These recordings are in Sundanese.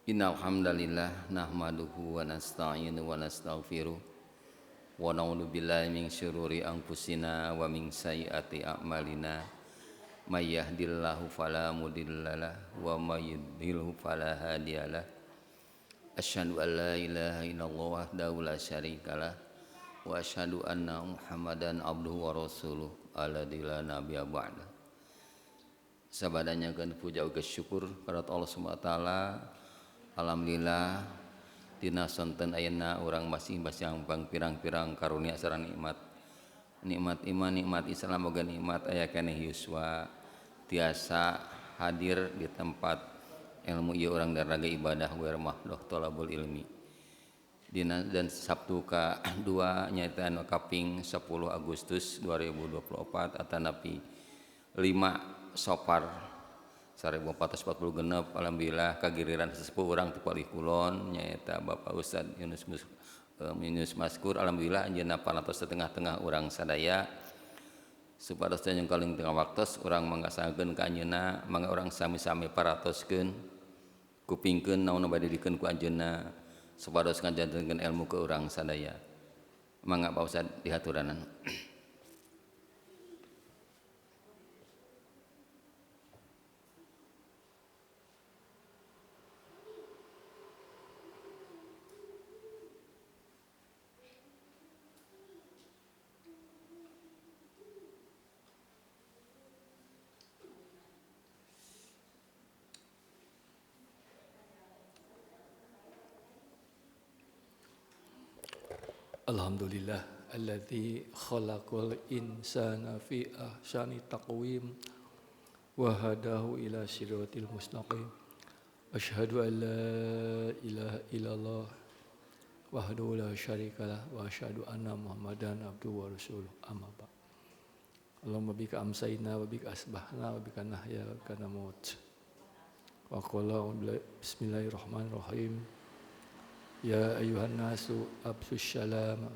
Innal hamdalillah nahmaduhu wa nasta'inu wa nastaghfiruh wa na'udzu billahi min syururi anfusina wa min sayyiati a'malina. May yahdihillahu fala mudhillalah wa may yudlilhu fala hadiyalah. Asyhadu an la ilaha illallah wahdahu la syarikalah wa asyhadu anna Muhammadan abduhu wa rasuluh alladzi la nabiyya ba'da. Sabadanya kan puja uga syukur kepada Allah Subhanahu wa taala. Alhamdulillah dina sonten ayeuna urang masing-masing bang pirang-pirang karunia sareng nikmat. Nikmat iman, nikmat Islam, boga nikmat aya keneh yuswa tiasa hadir di tempat ilmu ieu urang daraga ibadah wer mahdoh thalabul ilmi. Dina dan Sabtu ka 2 nyaeta anu kaping 10 Agustus 2024 atanapi 5 Safar 1440 genep. Alhamdulillah kagiriran sesepuh urang ti palih kulon nyaeta Bapak Ustad Yunus Yunus Maskur. Alhamdulillah anjeunna parantos setengah-tengah urang sadaya supados teu nyungkaling tengah waktos urang manggasakeun ka anjeunna, mangga urang sami-sami paratoskeun kupingkeun naon nu bade dikeun ku anjeunna supados ngajantenkeun ilmu ke urang sadaya. Mangga Pak Ustad dihaturanan. Alhamdulillah alladzi khalaqal insana fi ahsani taqwim wa hadahu ila siratil mustaqim. Asyhadu an la ilaha illallah wahdahu la syarikalah wa asyhadu anna Muhammadan abduhu wa rasuluh. Amma ba'd. Allahumma bika amsayna wa bika asbahna wa bika nahya wa bika namut. Wa qala bismillahirrahmanirrahim. Ya ayuhan nasu absus salama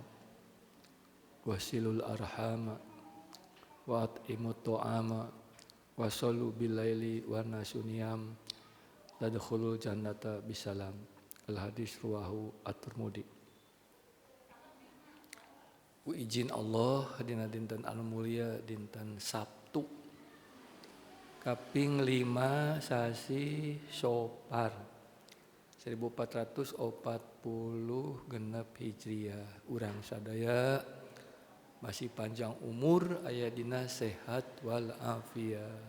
wasilul arhama wa at'imut ta'ama wa sallu bilaili wa nasu niyam tadkhulul jannata bisalam. Al hadis ruwahu at-Tirmidzi. Ku izin Allah dina dinten anu mulia dinten Sabtu kaping 5 sasi Safar 1440 genep Hijriah. Urang sadaya masih panjang umur, aya dina sehat wal afiat.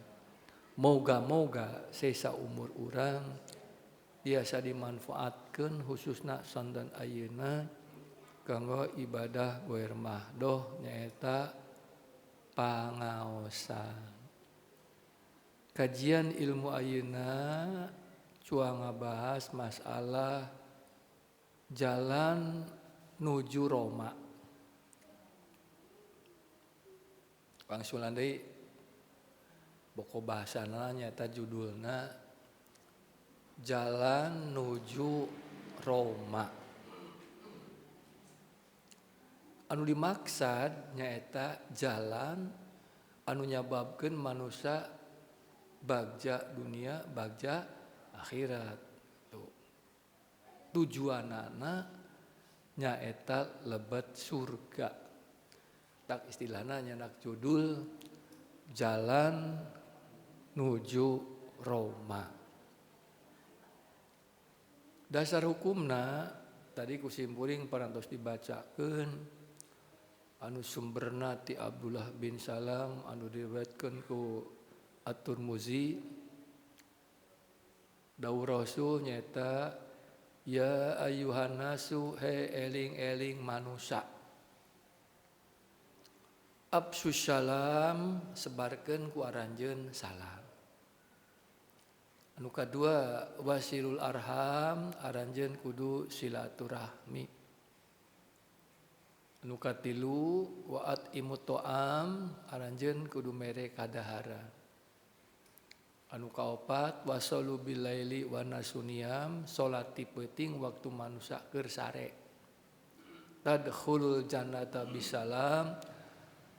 Moga-moga sesa umur urang biasa dimanfaatkeun khususna sonten ayeuna kanggo ibadah goer mahdoh nyaeta pangaosan. Kajian ilmu ayeuna cua ngabahas masalah jalan nuju Roma. Wangsulan deui boko bahasana nyaeta judulna Jalan Nuju Roma. Anu dimaksad nyaeta jalan anu nyababkeun manusia bagja dunia, bagja akhirat. Tuh. Tujuanana nyaeta lebet surga. Tak istilahna nyanak judul Jalan Nuju Roma. Dasar hukumna tadi kusimpuling parantos dibacakeun anu sumberna ti Abdullah bin Salam anu diriwayatkeun ku At-Tirmizi. Dawuh Rasul nyaeta ya ayuhan nasu he eling-eling manusa. Absus salam sebarkeun ku aranjeun salam. Anu kadua wasilul arham aranjeun kudu silaturahmi. Anu katilu wa at'imut ta'am aranjeun kudu mere kadaharan. Anu kaopat wasallu bilaili wa nasuniyam salat ti peuting waktu manusia keur sare. Tadkhulul jannata bisalam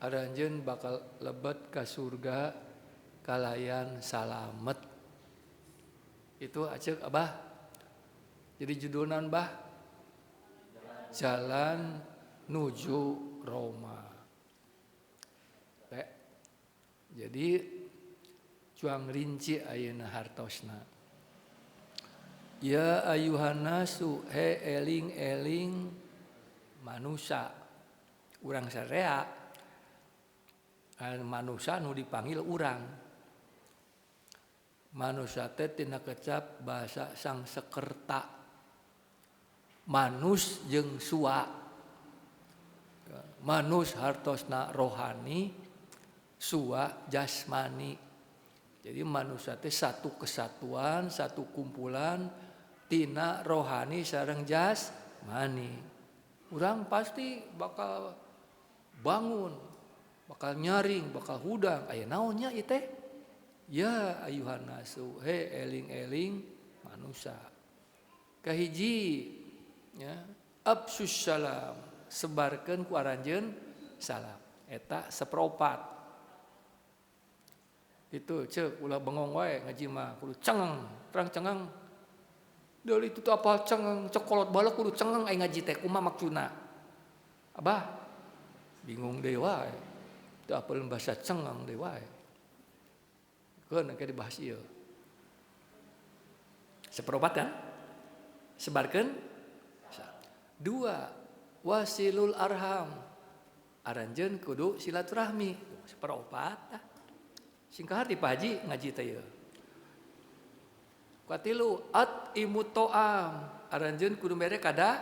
aranjeun bakal lebet ka surga kalayan salamet. Itu aceuk Abah Jadi judulna bah Jalan Nuju Roma. Jadi cuang rinci ayeuna hartosna. Ya ayuhan nasu he eling-eling manusia urang sarea manusia nu dipanggil urang. Manusia teh tina kecap bahasa Sangsekerta. Manus jeung sua. Manus hartosna rohani, sua jasmani. Jadi manusia teh satu kesatuan, satu kumpulan tina rohani sareng jasmani. Urang pasti bakal bangun, bakal nyaring, bakal hudang. Aya naonnya ieu teh? Ya ayuhan nasu, he eling-eling manusia. Kahiji ya, absus salam, sebarkeun ku aranjeun salam. Eta seperopat. Itu ceuk ulah bengong wae ngaji mah kudu cengeng, terang cengeng. Deuli itu teu apal cengeng, cekolot balek kudu cengeng ai ngaji teh kumaha maksudna. Abah bingung deui wae. Teu apal bahasa cengeng deui wae. Keun engke dibahas ieu. Seperopat kan? Sebarkeun. Dua, wasilul arham. Aranjeun kudu silaturahmi. Seperopat tah. Sing kaharti Pak Haji ngaji teh ieu. Katilu at imut to'am. Aranjeun kudu mere kada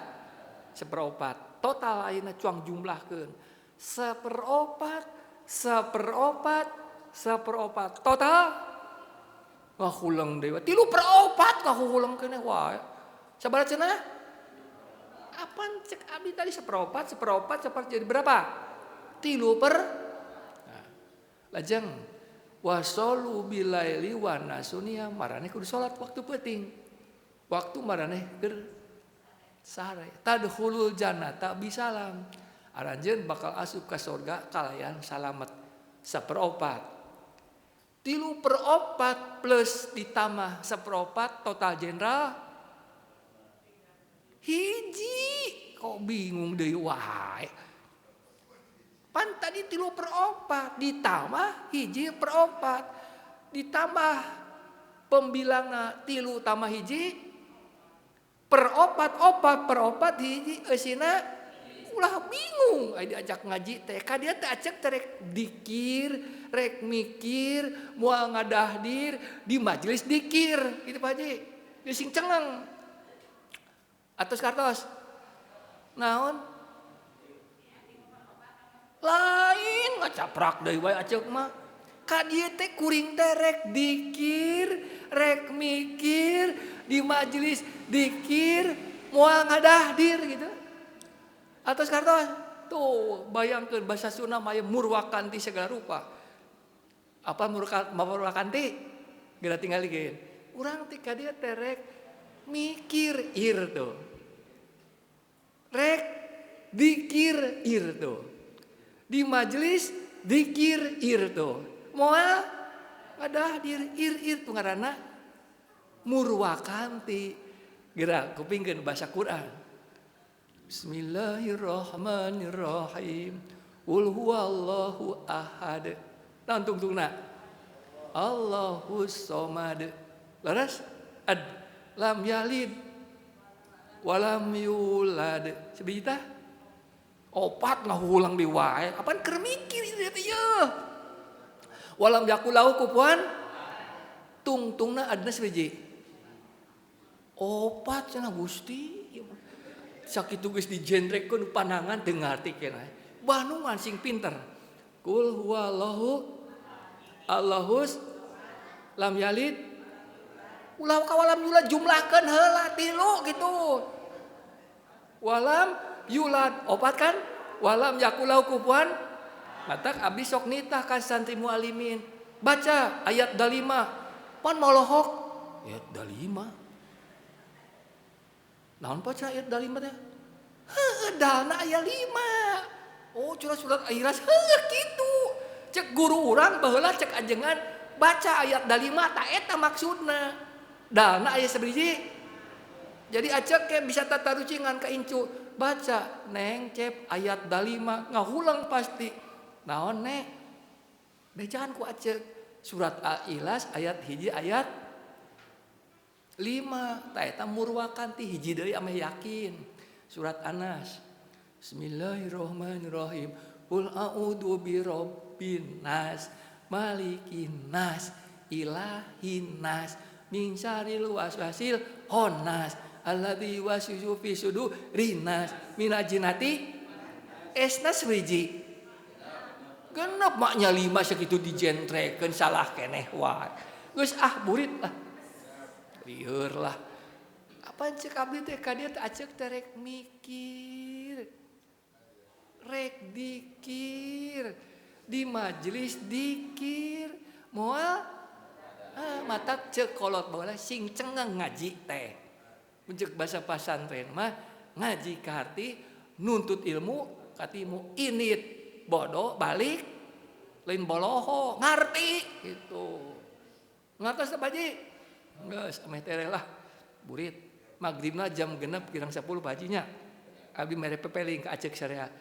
seperopat. Total ayeuna cuang jumlahkeun. Seperopat, seperopat, seperopat. Total ngahulang deui. 3/4 ngahulang keneh wae. Sabaraha cenah? Apaan cek abdi tadi seperopat, seperopat, seperopat jadi berapa? 3 per. Nah, lajeng wasolu bilaili wa nasunia maraneh kudu salat waktu peuting. Waktu maraneh keur sare. Tadkhulul jannata bisalam. Aranjeun bakal asup ka surga kalayan salamet. Seperopat. 3/4 plus ditambah seperopat total jenderal hiji. Kok bingung deui wae. Pan tadi 3/4 ditambah 1/4 ditambah pembilangna 3 tambah 1 per 4, 4 per 4 hiji eusina. Ulah bingung ai diajak ngaji teh ka dia teh acek teh rek dikir, rek mikir, moal ngadahdir di majelis dikir gitu Pak Haji. Geus sing cengeng. Atos kartos. Naon? Lain ngacaprak deui wae acek mah. Ka dieu teh kuring teh rek dikir, rek mikir di majelis dikir, moal ngadahdir gitu. Atos kartos. Tuh bayangkeun bahasa Sunda mah aya murwakanti segala rupa. Apa murwakanti? Geura tinggal ge. Urang teh ka dieu teh rek mikir ir tuh. Rek dikir ir tuh. Di majelis dikir ir tuh. Moal ngadahdir ir ir tuh ngaranna murwakanti. Geura kupingkeun bahasa Quran. Bismillahirrahmanirrahim. Qul huwallahu ahad. Naon tungtungna? Allahus somad. Leres? Ad lam yalid walam yulad. Sebiji tah? Opat ngahulang di wae. Apaan keur mikir ieu teh ieu? Walam yakulahu kufuwan. Tungtungna adna sebiji. Opat cenah Gusti. Sakitu geus dijentrekeun pandangan teu ngarti keneh. Bandungan sing pinter. Kul huwallahu Allahus lam yalid ulah ka walam yulad jumlahkeun heula 3 gitu. Walam yulad opat kan? Walam yakulahu kufuwan. Matak abdi sok nitah ka santri mualimin. Baca ayat 5. Pan molohok ayat 5. Naon baca ayat 5 teh? Heuh, dalna aya 5. Oh, curah surat Ikhlas heuh kitu. Cek guru urang baheula cek ajengan baca ayat 5 ta eta maksudna. Dalna aya sabiji. Jadi acek ke bisa tatarucingan ka incu baca neng cep ayat dalima ngahulang pasti. Naon nek? Bejaan ku acek surat Al-Ikhlas ayat 1 ayat 5. Ta eta murwakan ti hiji deui ameh yakin. Surat Anas. Bismillahirrahmanirrahim. Qul a'udzu birabbin nas, malikin nas, ilahin nas, min syarril waswasil khannas, alladzi yuwaswisu fi sudurin nas, minal jinnati esnas wiji. Genep maknya 5 segitu dijentrekeun salah keneh wae. Geus ah burit lah. Lieur lah. Apaan cek abdi teh ka dieu teh acek teh rek mikir. Rek dikir. Di majelis dikir. Moal mata cek kolot baheula sing cengeng ngaji teh. Mun cek bahasa pasantren mah ngaji ka harti nuntut ilmu katimu init bodoh balik lain boloho ngarti gitu. Ngartos teh Pak Haji? Geus ameh tereh lah burit. Magribna jam 5 kurang 10 Pak Hajinya. Abdi mere pepeling ka acek syariah.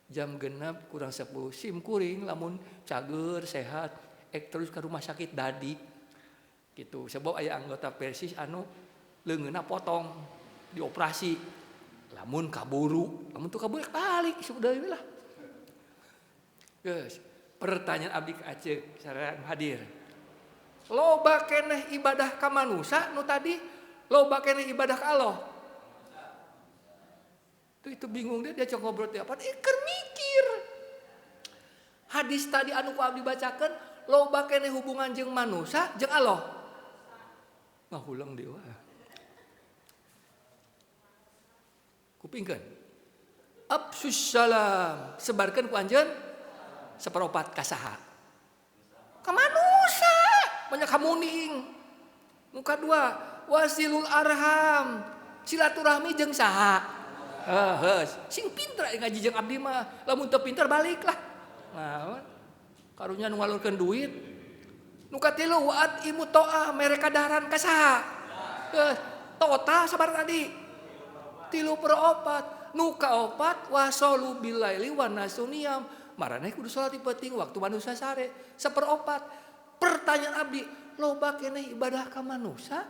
Jam 5 kurang 10 sim kuring lamun cager sehat ek terus ke rumah sakit dadi. Gitu. Sebab aya anggota Persis anu leungeunna potong dioperasi. Lamun kaburu, lamun teu kaburu balik sudah deui lah. Geus, pertanyaan abdi ka acek sareng hadir. Loba keneh ibadah ka manusa nu tadi, loba keneh ibadah ka Allah. Itu bingung dia cok ngobrol teh apa? Keur mikir. Hadis tadi anu ku abdi bacakeun, loba keneh hubungan jeung manusa jeung Allah. Ngahulang deui wae. Kupingkeun. Afsus salam, sebarkeun ku anjeun seperopat ka saha? Ka manusa, banyak kamuning. Muka dua, wasilul arham, silaturahmi jeung saha? Heuh, sing pinter ngaji jeung abdi mah, lamun teu pinter balik lah. Nah, karunya nu ngalurkeun duit. Nu katilu waat imu toa mere kadaharan ka saha? Heuh, total sabar tadi. 3/4. Nu kaopat wasolu bilaili wan nasuniyam. Maraneh kudu salat di peuting waktu manusia sare. 1/4. Pertanyaan abdi, loba keneh ibadah ka manusia?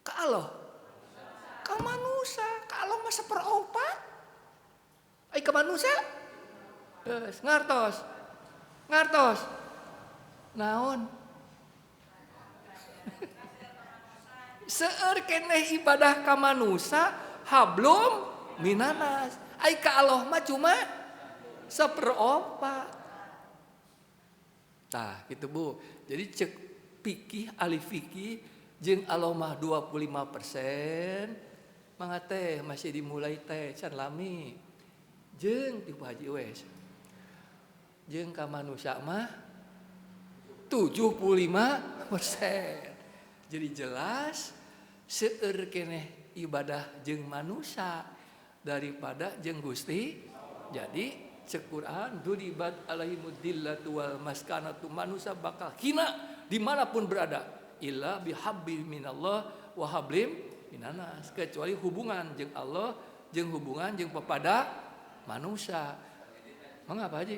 Ka Allah? Ka manusia, ka Allah mah 1/4. Ai ka manusia? Geus, ngartos. Ngartos. Naon? Seueur keneh ibadah ka manusia hablum minanas. Ai ka Allah mah cuma 1/4. Tah, gitu Bu. Jadi cek fikih ahli fikih jeung Allah mah 25%. Mangga teh masih dimulai teh can lami. Jeung ti Pak Haji wes. Jeung ka manusia mah 75%. Jadi jelas seueur keneh ibadah jeung manusia daripada jeung Gusti. Jadi cek Quran duribat alaihimud dillatu wal maskanatu, manusia bakal hina dimanapun berada illa bihabbil minallah wa hablim minanas, kecuali hubungan jeung Allah jeung hubungan jeung pepada manusia. Mangga Pak Haji?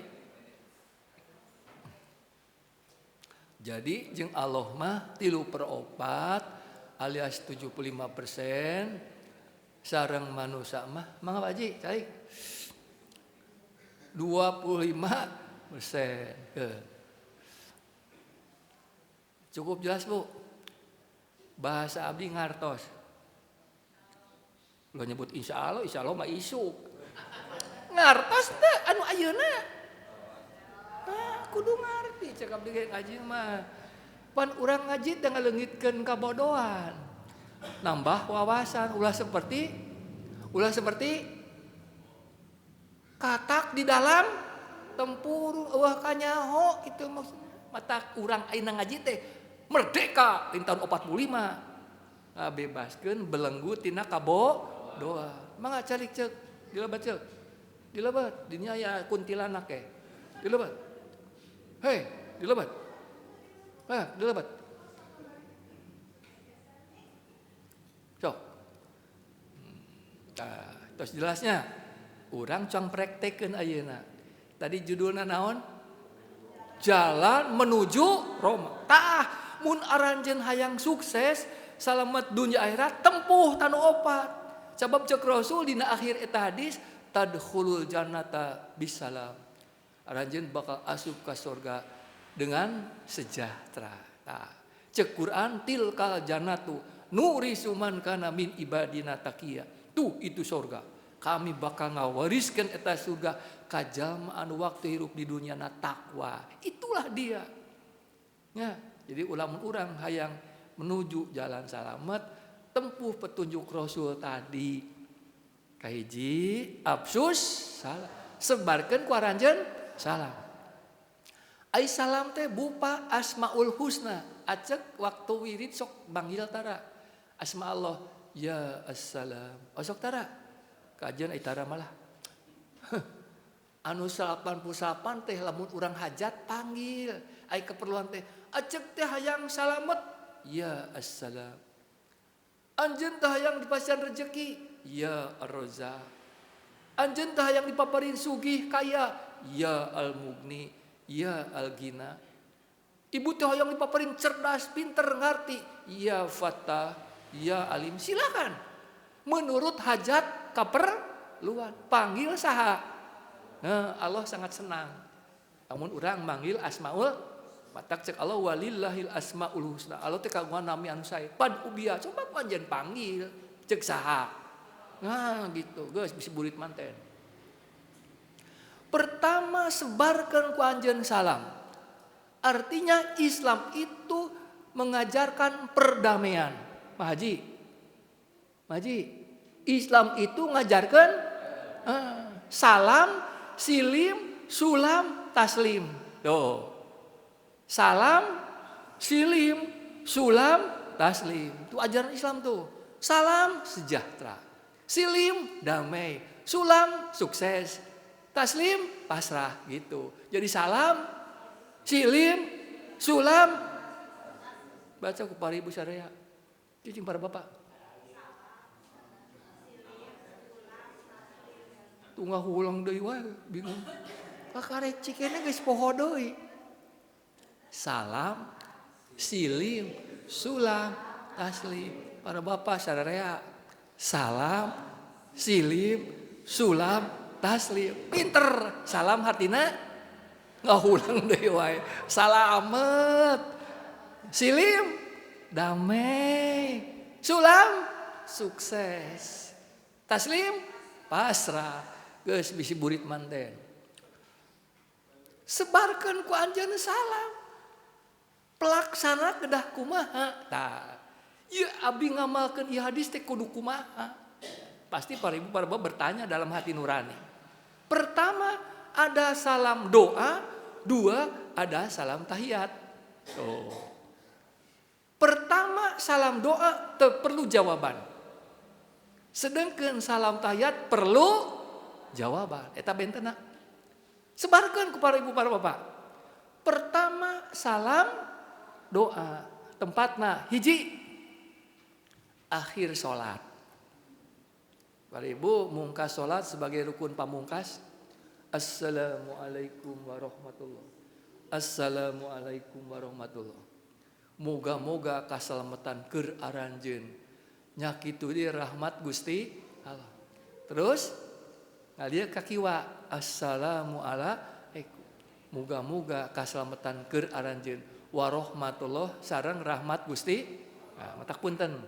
Jadi jeung Allah mah 3/4 alias 75%, sareng manusia mah mangga Pak Haji cai 25%. Cukup jelas Bu. Bahasa abdi ngartos. Lo nyebut insya Allah mah isuk. Ngartos teh anu ayeuna. Nah, kudu ngarti cek abdi ge ngaji mah. Pan urang ngaji teh ngaleungitkeun kabodohan. Nambah wawasan ulah seperti katak di dalam tempurung eueuh kanyaho kitu maksudna. Mata urang ayeuna ngaji teh merdeka di tahun 45. Ngabebaskeun belenggu tina kabodohan. Mangga calik cek dilebat cek. Dilebat dinya aya kuntilanak ke. Dilebat. Hei, dilebat. Hah, dilebat. Sok. Tah, tos jelasnya urang cong praktekeun ayeuna. Tadi judulna naon? Jalan menuju Roma. Tah, mun aranjeun hayang sukses salamet dunya akhirat tempuh tanu opat. Sabab cek Rasul dina akhir eta hadis tadkhulul jannata bisalam. Aranjeun bakal asup ka surga dengan sejahtera. Tah, cek Quran tilkal jannatu nurisu man kana min ibadina taqiya. Tuh itu surga. Kami bakal ngawariskeun eta surga ka jalma anu waktu hirup di dunia na takwa. Itulah dia. Ya, jadi lamun urang hayang menuju jalan salamet tempuh petunjuk Rasul tadi. Kahiji absus salam. Sebarkeun ku aranjeun salam. Ai salam teh bupa asmaul husna. Acek waktu wirid sok manggil tara. Asma Allah ya assalam. Osok tara. Kajian ai tara malah. Anu 88 teh lamun urang hajat panggil. Ai keperluan teh acek teh hayang salamet ya assalam. Anjeun teh hayang dipasihan rezeki ya ar-razzaq. Anjeun teh hayang dipaparin sugih kaya ya al-mughni ya al-ghina. Ibu teh hayang dipaparin cerdas pinter ngarti ya fattah ya alim. Silakan menurut hajat kaperluan panggil saha. Nah, Allah sangat senang lamun urang manggil asmaul matak cek Allah walillahil asmaul husna. Allah teh kagungan nami anu sae pad ubia coba ku anjeun panggil cek saha. Nah gitu geus bisi burit manten. Pertama sebarkan ku anjeun salam. Artinya Islam itu mengajarkan perdamaian. Pak Haji, Pak Haji, Islam itu ngajarkan salam, silim, sulam, taslim. Tuh. Salam, silim, sulam, taslim. Itu ajaran Islam tuh. Salam sejahtera, silim damai, sulam sukses, taslim pasrah gitu. Jadi salam, silim, sulam. Baca ku para ibu syariah. Cicing para bapak. Tunggu ulang deui wae bingung. Kakarek cikene geus poho deui. Salam, silim, sulam, taslim. Para bapak sararea. Salam, silim, sulam, taslim. Pinter. Salam hartina ngahulang deui wae. Salamet. Silim damai. Sulam sukses. Taslim pasrah. Geus bisi burit manten. Sebarkeun ku anjeun salam. Pelaksana kedah kumaha. Tah. Ieu abdi ngamalkeun ieu hadis teh kudu kumaha. Pasti para ibu para bapak bertanya dalam hati nurani. Pertama ada salam doa, dua ada salam tahiyat. Oh. Pertama salam doa teu perlu jawaban. Sedangkan salam tahiyat perlu jawaban. Eta bentena. Sebarkan kepada ibu para bapak. Pertama salam doa. Tempatna hiji akhir salat. Para ibu mungkas salat sebagai rukun pamungkas. Assalamualaikum warahmatullah. Assalamualaikum warahmatullah. Moga-moga kasalamatan keur aranjeun. Nya kitu di rahmat Gusti Allah. Terus ngalir ka kiwa assalamualaikum. Moga-moga kasalamatan keur aranjeun warahmatullah sareng rahmat Gusti. Nah, matak punten.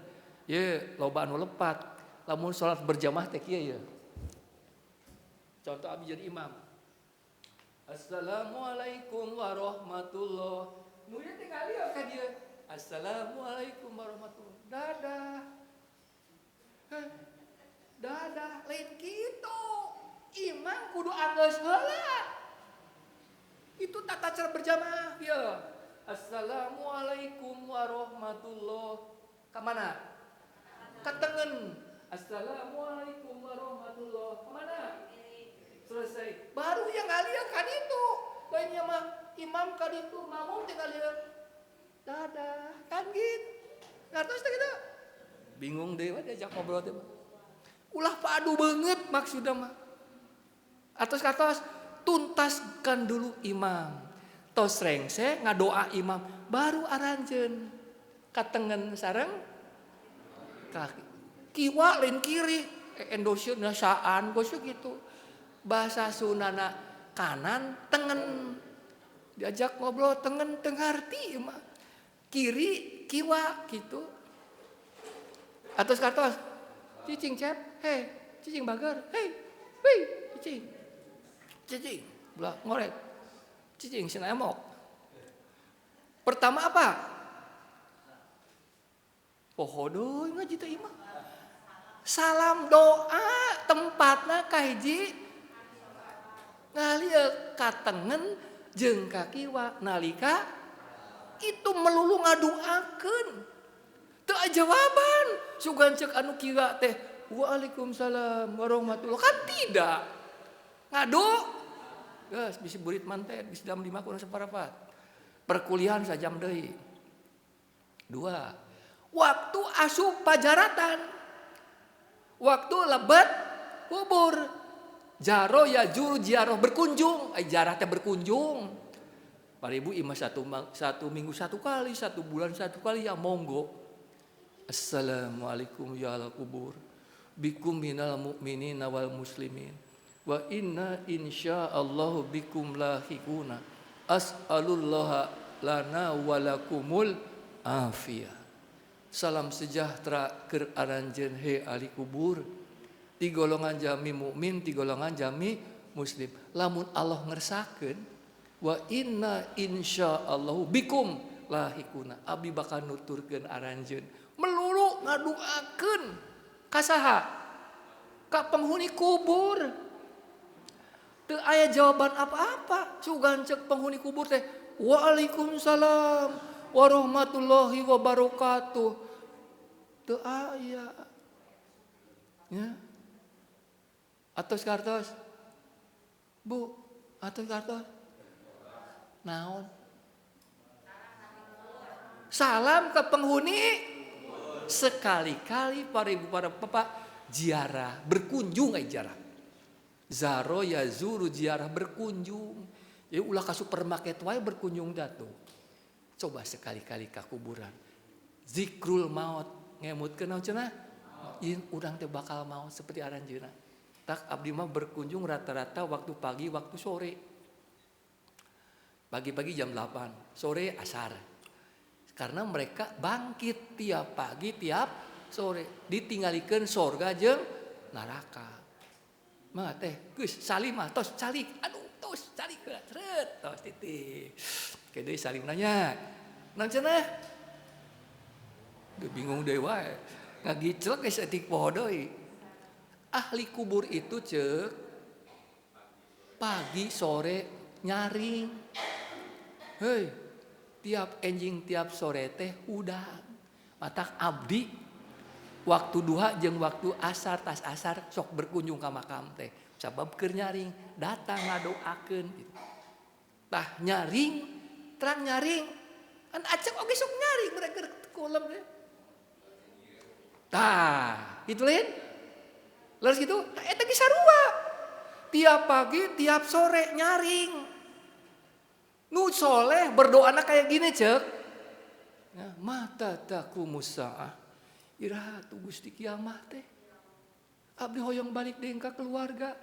Ye loba anu lepat. Lamun salat berjamaah teh kieu ye. Contoh abdi jadi imam. Assalamualaikum warahmatullah. Nu ieu teh ngalir ka dieu. Assalamualaikum warahmatullah. Dadah. Hah? Dadah lain kitu. Imam kudu anggeus heula. Itu tata cara berjamaah ya. Assalamualaikum warahmatullah. Ka mana? Ka tengen. Assalamualaikum warahmatullah. Ka mana? Selesai. Baru yang ngalir kan itu. Lainnya mah imam kan itu makmum tinggal lihat. Dadah kan gitu. Ngartos teh gitu. Bingung deh diajak ngobrol teh. Ulah padu banget maksudna mah. Atos katos tuntaskan dulu imam. Tos rengse ngadoa imam baru aranjeun katengen sareng kaki. Kiwa lain kiri endosieun saan gosok gitu. Bahasa Sundana kanan tengen. Diajak ngobrol tengen teu ngarti mah. Kiri kiwa gitu. Atos katos cicing cep, hei, cicing bager, hei, hei, cicing. Cicing, belah ngorek. Cicing sina emok. Pertama apa? Poho deui ngaji teh imah. Salam doa tempatna kahiji ngalieu katengen jeung ka kiwa nalika itu melulu ngaduakeun. Teu jawaban sugan ceuk anu kiwa teh waalaikumsalam warahmatullah kan tidak. Ngadu geus bisi burit manten bisi jam 5 kurang separapat. Perkuliahan sajam deui. Dua, waktu asup pajaratan. Waktu lebet kubur. Jaro ya juru ziarah berkunjung, jarah teh berkunjung. Para ibu imah satu minggu satu kali, satu bulan satu kali ya monggo. Assalamualaikum ya al kubur. Bikum minal mu'minina wal muslimin. Wa inna insyaallah bikum lahiquna. As'alullaha lana walakumul afiyah. Salam sejahtera keur aranjeun he ahli kubur. Di golongan jami mukmin, di golongan jami muslim. Lamun Allah ngersakeun wa inna insyaallahu bikum lahiquna. Abdi bakal nuturkeun aranjeun. Melulu ngaduakeun ka saha? Ka penghuni kubur. Teu aya jawaban apa-apa. Sugan ceuk penghuni kubur teh waalaikumsalam warahmatullahi wabarakatuh. Teu aya. Ya. Atos kartos. Bu, atos kartos. Naon? Salam ke penghuni. Sekali-kali para ibu para bapak ziarah, berkunjung ziarah. Zaro ya zuru ziarah berkunjung. Jadi ulah ka supermarket wae berkunjung datuh. Coba sekali-kali ka kuburan. Zikrul maut ngemutkeun naon cenah? Ieun urang teh bakal maut seperti aranjeunna. Tak abdi mah berkunjung rata-rata waktu pagi, waktu sore. Pagi-pagi jam 8, sore asar. Karena mereka bangkit tiap pagi, tiap sore. Ditinggalikeun sorga jeung neraka. Mah teh geus salim mah tos calik. Aduh tos calik heula tret tos titik. Ke deui salim nanya. Naon cenah? Duh bingung deui wae. Ngagicelek geus etik poho deui. Ahli kubur itu cek pagi sore nyaring. Hei, tiap enjing tiap sore teh udang. Matak abdi waktu duha jeung waktu asar tas asar sok berkunjung ka makam teh. Sabab keur nyaring datang ngadoakeun gitu. Tah nyaring, terang nyaring. Kan acek oge sok nyaring mereka kolam teh. Tah, itu lain. Lalu gitu, tah eta ge sarua. Tiap pagi, tiap sore nyaring. Nu soleh berdoana kayak gini cek. Ya, mata taqumus saah. Iraha tu Gusti kiamah teh. Abdi hoyong balik deui ka keluarga,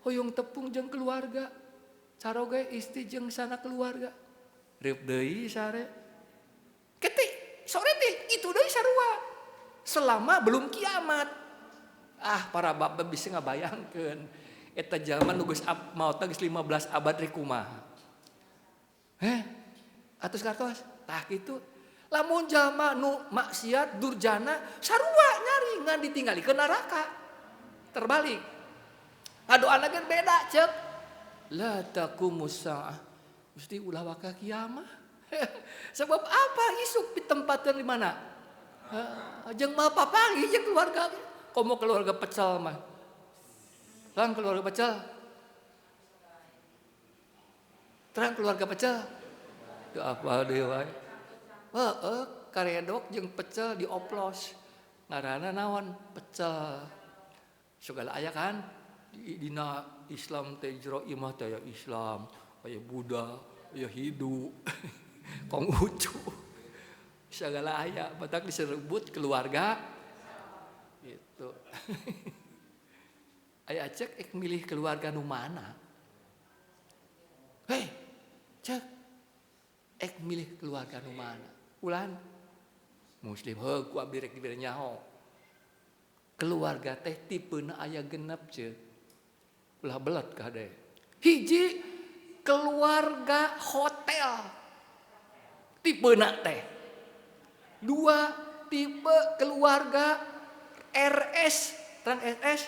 hoyong tepung jeung keluarga. Caroge istri jeung sana keluarga. Reup deui sare. Ketik sore teh itu deui sarua. Selama belum kiamat. Ah, para bapak bisa ngabayangkeun. Eta jalma nu geus maot geus 15 abad rek kumaha. Heh, atus kartos, tah kitu. Lamun jalma nu maksiat durjana sarua nyari ngan ditinggalikeun neraka. Terbalik. Ngadoana ge beda ceuk. La taqumus saah. Gusti ulah waka kiamah. Sebab apa isuk ditempatkeun di mana? Jeung mah papanggih jeung keluarga. Komo keluarga pecel mah. Terang keluarga pecel. Terang keluarga pecel. Teu apa deui wae. Heeh, karedok jeung pecel dioplos. Ngaranna naon? Pecel. Segala aya kan dina Islam teh jero imah teh aya Islam, aya Buddha, aya Hindu, Konghucu. Segala aya batak disebut keluarga gitu. Aya cek ek milih keluarga nu mana? Hei, cek ek milih keluarga nu mana? Ulan muslim heuh ku abdi rek dibere nyaho. Keluarga teh tipena aya genep ceuk. Ulah belet kade. Hiji keluarga hotel. Tipena teh. Dua tipe keluarga RS, terang RS.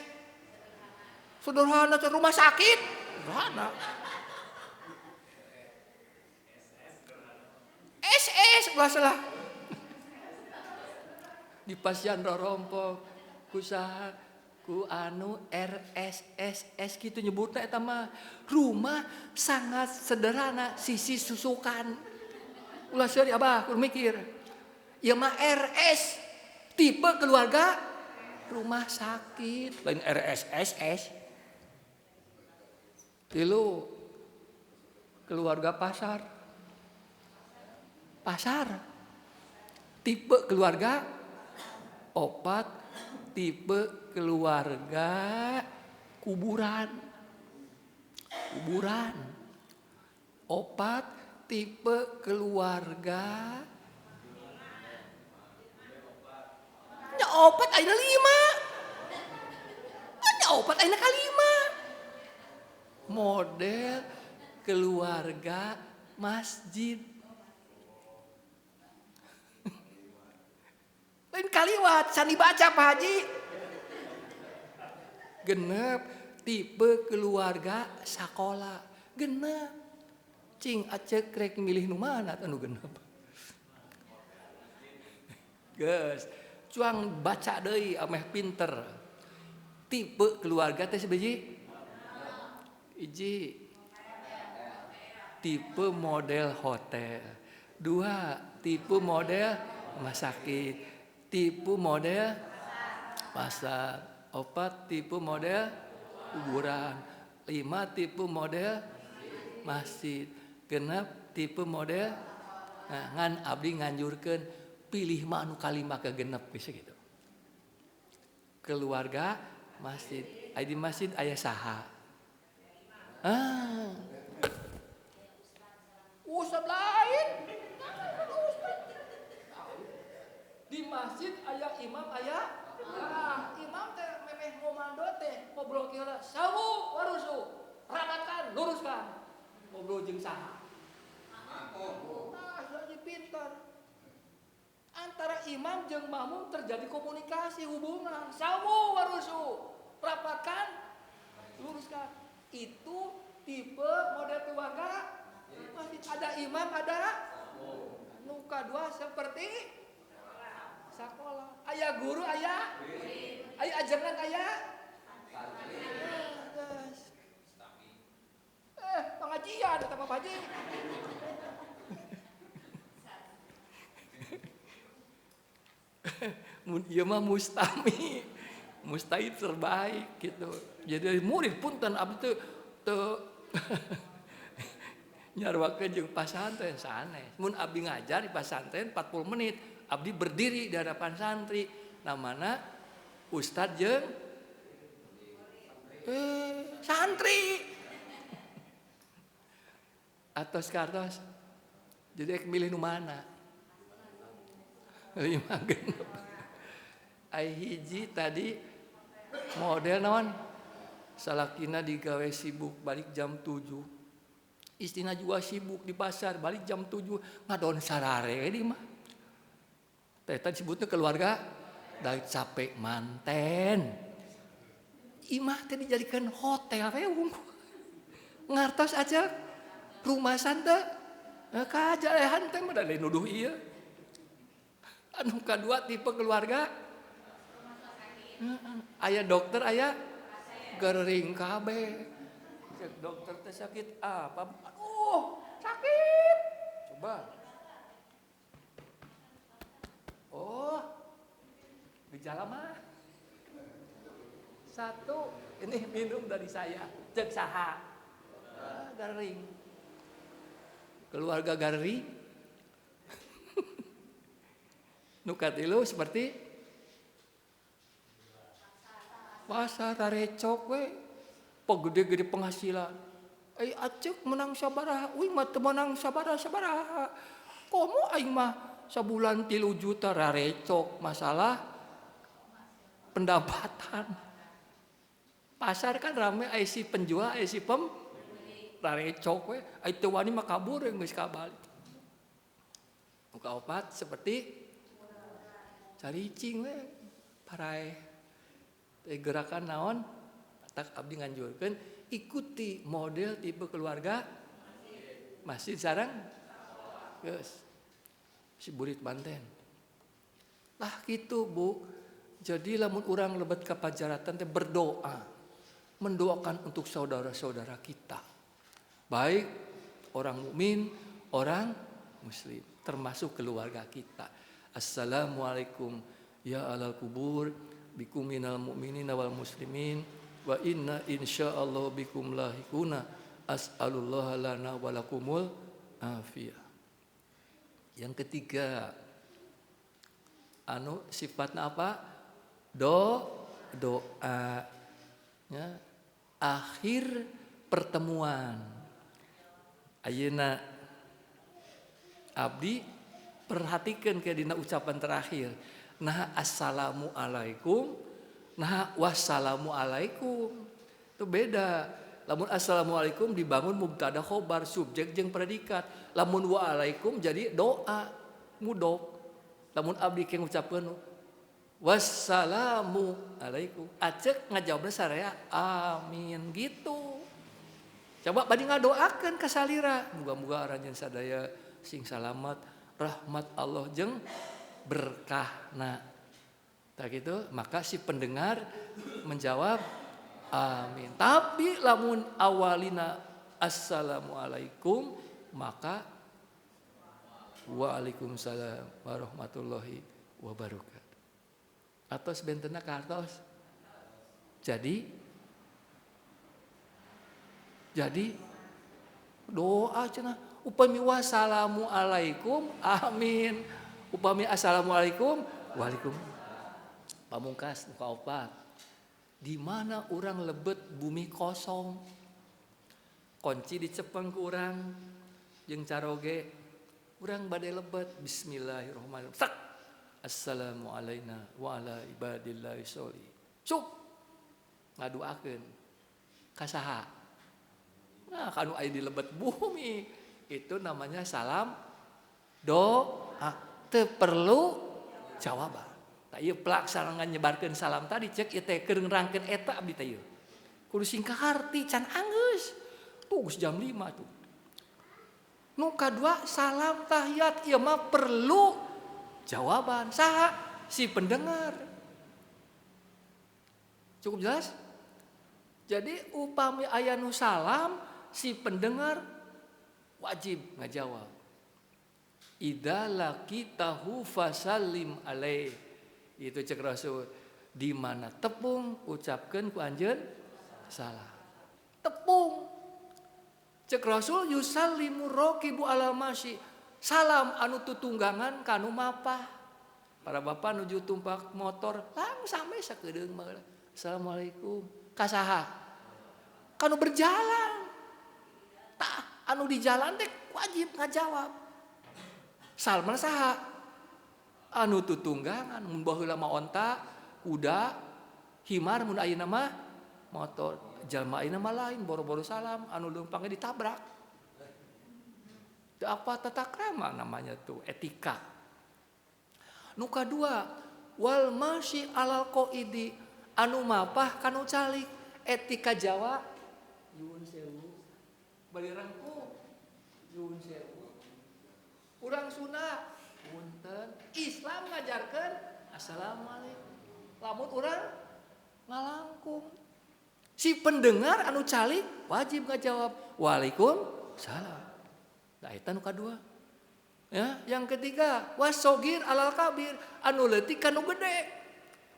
Sederhana teh rumah sakit. Sederhana. SS ulah salah. Di pasien rorompok kusaha ku anu RSSS gitu nyebutna eta mah rumah sangat sederhana sisi susukan. Ulah seuri abah kudu mikir. Ieu mah RS tipe keluarga rumah sakit lain RSSS. Tilu keluarga pasar. Pasar tipe keluarga opat tipe keluarga kuburan. Kuburan opat tipe keluarga nya opat ayeuna lima nya opat ayeuna kalima model keluarga masjid. Lain kaliwat, sani baca Pak Haji. Genep tipe keluarga sakola. Genep. Cing acek rek milih nu mana anu genep. Geus, cuang baca deui ameh pinter. Tipe keluarga teh sabiji? Hiji. Tipe model hotel. Dua, tipe model rumah sakit. Tipe model pasar, opat tipe model kuburan, lima tipe model masjid, genep tipe model nah, ngan abdi nganjurkeun pilih mah anu kalima ke genep bisa gitu. Keluarga masjid, aya di masjid aya saha? Ah. Ustaz lain. Di masjid aya imam aya ah, imam teh memeh ngomando teh ngobrol kieu lah sawu warusu rapatkan luruskan ngobrol jeung saha ah jadi pintar antara imam jeung makmum terjadi komunikasi hubungan sawu warusu rapatkan luruskan itu tipe model keluarga masjid ada imam ada nu kadua seperti sekolah, ayah guru, ayah, ayah ajangan, ayah, pengajian, atau Pak Haji. Ieu mah mustami, mustahil terbaik gitu. Jadi murid punten abdi teu teu nyarwakeun jeung pasantren sanes. Mun abdi ngajar di pasantren 40 menit. Abdi berdiri di hadapan santri, namana ustad jeung santri. Atos kartos. Jadi ek milih nu mana? Lima genep. Ai hiji tadi model naon? Salakina digawe sibuk balik jam 7. Istina juga sibuk di pasar balik jam 7 ngadon sarare di mah. Teh disebutnya keluarga dari capek manten. Imah teh dijadikan hotel we wungkul. Ngartos aja rumah sante kajalehan teh mah da nuduh ieu. Anu kadua tipe keluarga aya dokter aya gering kabeh. Cek dokter teh sakit apa? Aduh, sakit. Coba. Oh, gejala mah. Satu, ini minum dari saya. Cek saha. Garing. Keluarga garing. Nu katilu seperti pasar rarecok we. Pagede-gede penghasilan. Acek menang sabaraha, uing mah teu menang sabaraha-sabaraha. Komo aing mah sabulan 3 juta rarecok masalah pendapatan. Pasar kan rame ai si penjual ai si pem rarecok we, ai teu wani mah kabur geus kabalik. Nu kaopat seperti caricing we paraeh. Teh gerakan naon? Tak abdi nganjurkeun ikuti model tipe keluarga masjid sareng geus si burit Banten. Lah gitu Bu. Jadi lamun urang lebet ka pajaratan teh berdoa, mendoakan untuk saudara-saudara kita. Baik orang mukmin, orang muslim, termasuk keluarga kita. Assalamualaikum ya alal kubur bikum minal mu'minina wal muslimin wa inna insyaallah bikum lahikuna as'alullah lana wa lakumul afiyah. Yang ketiga, anu sifatnya apa? Doa. Ya, akhir pertemuan. Ayeuna abdi perhatikan ke dina ucapan terakhir. Nah assalamu alaikum, nah wassalamu alaikum. Itu beda. Lamun assalamualaikum dibangun mubtada khobar subjek jeung predikat. Lamun waalaikum jadi doa mudhof. Lamun abdi ke ngucapkeun wassalamu alaikum, acek ngajawabna saraya amin gitu. Coba bade ngadoakeun ka salira, muga-muga aranjeun sadaya sing salamat, rahmat Allah jeung berkahna. Tak gitu, maka si pendengar menjawab amin. Tapi lamun awalina assalamualaikum maka waalaikumsalam warahmatullahi wabarakatuh. Atos bentena kartos. Jadi doa cenah upami wassalamu alaikum amin. Upami assalamualaikum waalaikum. Pamungkas nu kaopat. Di mana urang lebet bumi kosong. Kunci dicepeng ku urang jeung caroge. Urang bade lebet bismillahirrahmanirrahim. Sak. Assalamu alayna wa ala ibadillahi sholihin. Suk. Ngaduakeun ka saha? Nah, kanu aya di lebet bumi itu namanya salam doa. Teu perlu jawaban. Tah ieu pelaksanaan nyebarkeun salam tadi cek ieu teh keur ngerangkeun eta abdi teh ieu. Kudu sing kaharti can anggeus. Tuh geus jam 5 tuh. Nu kadua salam tahiyat ieu mah perlu jawaban. Saha? Si pendengar. Cukup jelas? Jadi upami aya nu salam si pendengar wajib ngajawab. Idza laqitahu fasallim alaih. Itu cek Rasul. Di mana tepung ucapkeun ku anjeun salam. Tepung. Cek Rasul yusallimu raqibu ala masyi. Salam anu tutunggangan kanu mapah. Para bapak nuju tumpak motor langsung sampai sakedeung mah. Assalamualaikum. Kasaha? Kanu berjalan. Tah anu di jalan teh wajib ngajawab. Salman saha? Anu tutunggangan mun baheula mah onta, kuda, himar mun ayeuna mah motor. Jalma ayeuna mah lain boro-boro salam anu leumpangnya ditabrak. Itu apa tata krama namanya tuh, etika. Nu kadua, wal masyi alal qaidi anu mapah kanu calik. Etika Jawa nyuwun sewu bari rengkuh nyuwun sewu. Urang Sunda punten, Islam ngajarkeun assalamualaikum. Lamun urang ngalangkung si pendengar anu calik wajib ngajawab waalaikumsalam. Nah eta nu kadua. Ya, yang ketiga wasogir alal kabir anu leutik kanu gede.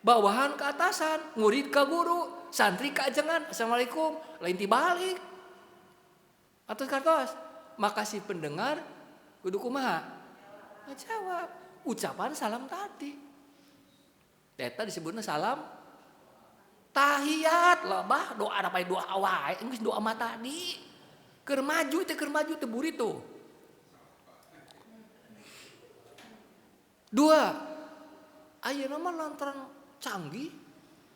Bawahan ke atasan, murid ke guru, santri ke ajengan, assalamualaikum, lain tibalik. Atos kartos, maka si pendengar kudu kumaha? Ngajawab ucapan salam tadi. Eta disebutna salam tahiyat lah bah doa apa doa wae geus doa mah tadi. Keur maju teh buri tuh. Dua, ayeuna mah lantaran canggih,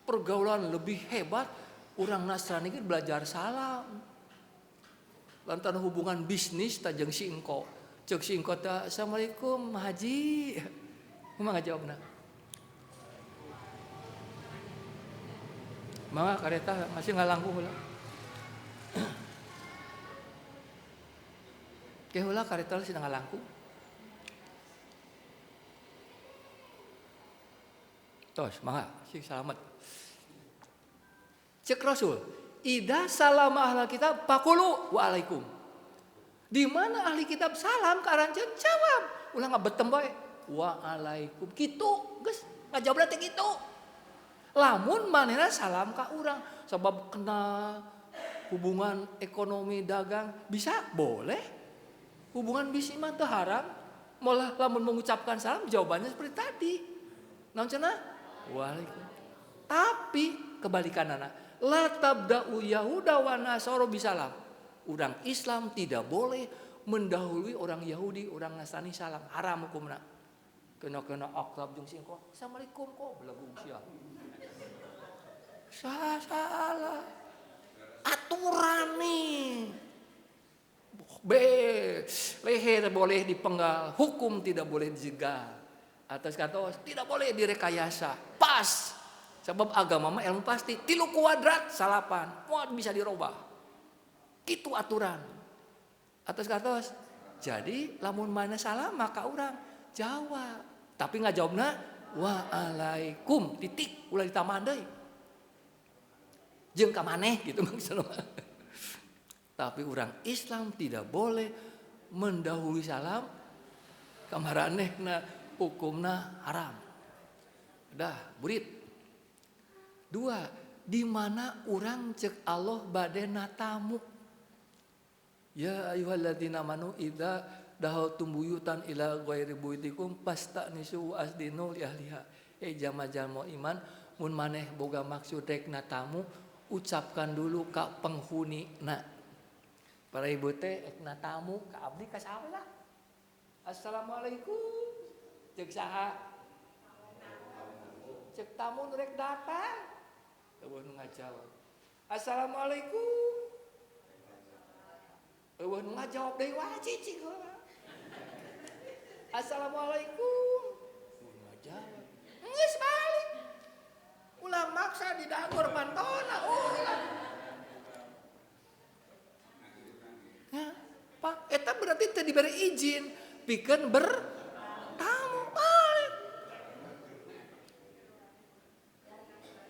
pergaulan lebih hebat, orang Nasrani ge belajar salam. Lantaran hubungan bisnis ta jeung si engko. Ceuk si engko teh assalamualaikum haji. Kumaha ngajawabna? Mangga kareta masih ngalangkung heula. Ke heula kareta sih ngalangkung. Tos, mangga sing salamet. Cek Rasul, ida salam ahli kitab pakulu wa alaikum. Di mana ahli kitab salam ka aranjeun jawab. Ulah ngabetem bae. Wa alaikum. Kitu geus ngajawabna teh kitu. Lamun manehna salam ka urang sabab kenal hubungan ekonomi dagang bisa boleh. Hubungan bisnis mah teu haram. Malah lamun mengucapkan salam jawabannya seperti tadi. Naon cenah? Waalaikum. Tapi kebalikanana, la tabda'u yahuda wa nasara bisalam. Orang Islam tidak boleh mendahului orang Yahudi, orang Nasrani salam, haram hukumna. Kena-kena akrab jeung si engko. Assalamualaikum kok belagu sia. Salah. Aturan nih. B, leher boleh dipenggal, hukum tidak boleh dijegal. Atas kata tidak boleh direkayasa. Pas. Sebab agama mah ilmu pasti. 3 kuadrat salapan. Wah bisa dirubah. Itu aturan. Atas kata jadi lamun mana salah maka orang jawab. Tapi nggak jawabna waalaikum titik ulah ditambahan deui. Jeung ka maneh gitu maksudna. Tapi orang Islam tidak boleh mendahului salam kamaranehna hukumna haram. Dah, burit. Dua, di mana orang cek Allah badena tamu. Ya ayyuhalladzina amanu idza dahaltum buyutan ila ghairi buyutikum fasta'nisu wa asdinu li ahliha. Jama-jama iman mun maneh boga maksud rek na tamu ucapkan dulu ka penghuni na. Para ibu teh rek na tamu ka abdi ka saha lah. Assalamualaikum. Cek saha? Cek tamu nu rek datang. Eueuh nu ngajawab. Assalamualaikum. Eueuh nu ngajawab deui wah cicing heula. Assalamualaikum. Eueuh ngajawab. Geus balik. Ulah maksa di dagor pantona ulah. Ya, Pak, eta berarti teu diberi izin pikeun bertamu balik.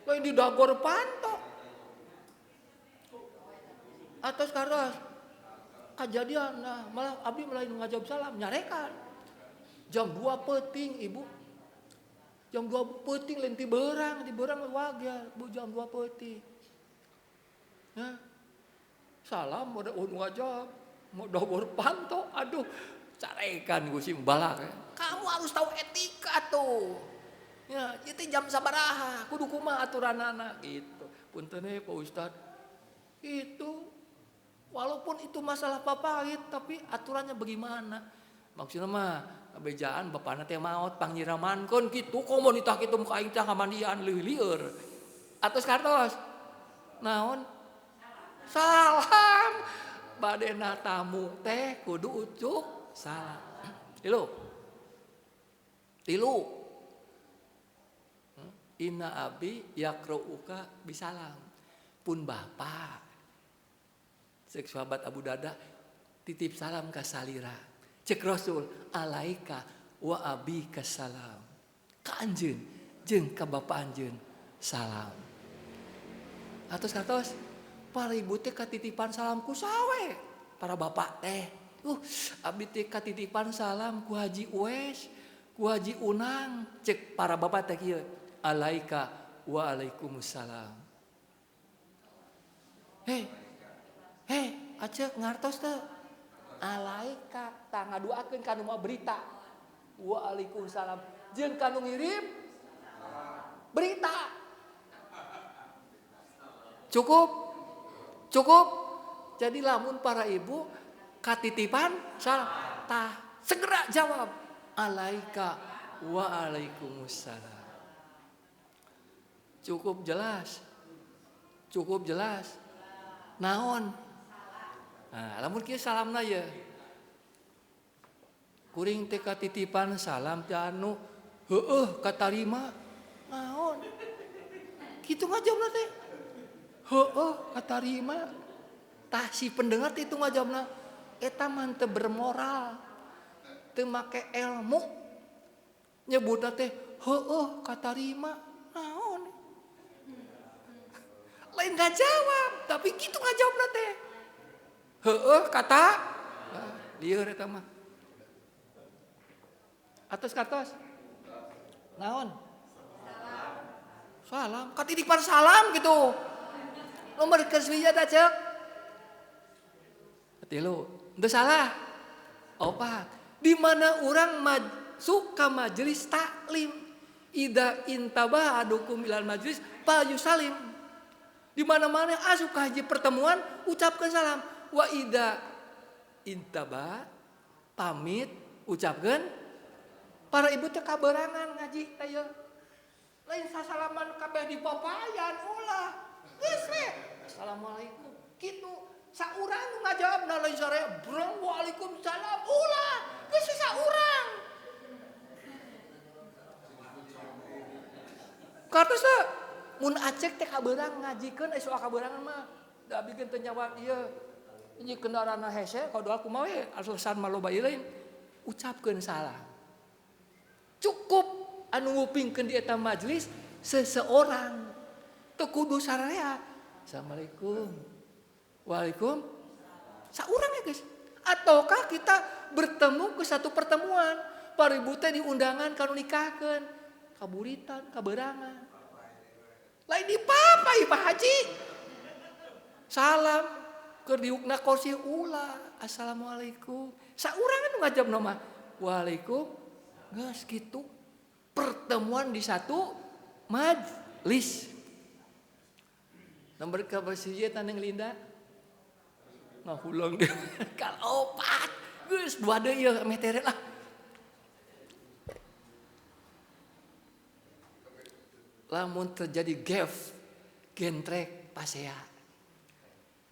Lain di dagor panto. Atas karas kejadian nah malah abdi mulai ngajawab salam nyarekan. Jam 2 peuting ibu. Jam 2 peuting lain ti beurang wajar bu jam 2 peuting. Nah, salam udah ngajawab, mau dagor panto, aduh carekan gue sih balak. Kamu harus tahu etika tuh. Ya, itu jam sabaraha, kudu kumaha aturanana gitu. Punten Pak Ustad. Itu walaupun itu masalah papahit tapi aturannya bagaimana? Maksudnya mah bejaan bapana teh maot pangyiramankeun kitu komunitas kitu muka aing teh ngamandian leuwih lieur. Atos kartos. Naon? Salam. Badena tamu teh kudu ucuk salam. Tilu. Tilu. Inna abi yakrouka bisalam. Pun bapak. Cek sahabat Abu Darda titip salam ka salira. Cek Rasul alaika wa abika salam. Ka anjeun jeung ka bapa anjeun salam. Atos katos para ibu teh katitipan salam ku sawe. Para bapak teh abdi teh katitipan salam ku Haji Uwes, ku Haji Unang. Cek para bapak teh kieu. Alaika waalaikumsalam. Hei, hei, acek ngartos teu? Alaika tah ngaduakeun ka nu mawa berita. Waalaikumsalam. Jeung ka nu ngirim berita. Cukup? Cukup? Jadi lamun para ibu katitipan salam, tah segera jawab alaika waalaikumsalam. Cukup jelas. Cukup jelas. Naon? Nah, lamun kieu salamna ye. Kuring teh katitipan salam ti anu heueuh katarima. Naon? Kitu ngajawabna teh. Heueuh katarima. Tah si pendengar teh itu ngajawabna eta mah teu bermoral. Teu make ilmu. Nyebutna teh heueuh katarima. Naon? Lain ngajawab, tapi kitu ngajawabna teh. Heueuh kata lieur eta mah. Atos kartos. Naon? Salam. Katitipan salam gitu. Nomor keswija tah ceuk. 3 henteu salah. 4. Di mana urang suka majelis taklim. Ida intabah adukum ilal majelis fal yusalim. Di mana-mana asup ka hiji pertemuan ucapkan salam. Wa ida intaba pamit ucapkan. Para ibu teh kaberangan ngaji teh ye. Lain sasalaman kabeh dipapayan ulah. Geus we. Assalamualaikum. Kitu saurang nu ngajawabna lain sare brong waalaikumsalam ulah. Geus saurang. Kartos teh mun acek teh kabeurang ngajikeun soal kaberangan mah. Da abdi teu nyawa ieu. Ini kendaraanna hese kalau doa kumaha we alasan mah loba ieu lain. Ucapkeun salam. Cukup anu ngupingkeun di eta majelis seseorang. Teu kudu sararea. Assalamualaikum. Waalaikum. Saurang ya guys. Ataukah kita bertemu ke satu pertemuan. Para ibu teh diundangan kanu nikahkeun. Kaburitan, kaberangan. Lain di papai Pak Haji. Salam keur diukna kursi ulah. Assalamualaikum. Saurang anu ngajawabna mah. Waalaikum. Geus kitu. Pertemuan di satu majlis. Nomor kabar siji taneng Linda. Ngahulang deh. Kal 4. Geus 2 deui ieu meh tere lah. Lamun terjadi gap, gentrek pasea.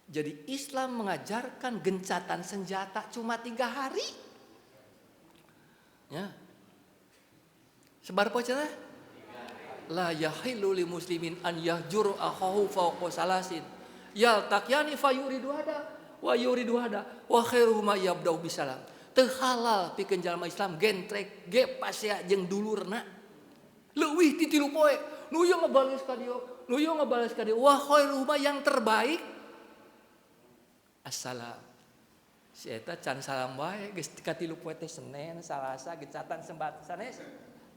Jadi Islam mengajarkan gencatan senjata cuma 3 hari. Ya. Sebar poe cenah? La yahillu li muslimin an yahjuru akhahu fawqa salasin. Yaltaqiyani fayuridu hada wa yuridu hada wa khairuhuma yabda'u bisalam. Teu halal pikeun jalma Islam gentrek ge pasea jeung dulurna. Leuwih ti 3 poe. Nu ieu ngabales ka dieu, nu ieu ngabales ka dieu. Wa khairuhuma yang terbaik assalam. Si eta can salam wae geus ka 3 poe teh Senin, Salasa, gencatan sembat sanes.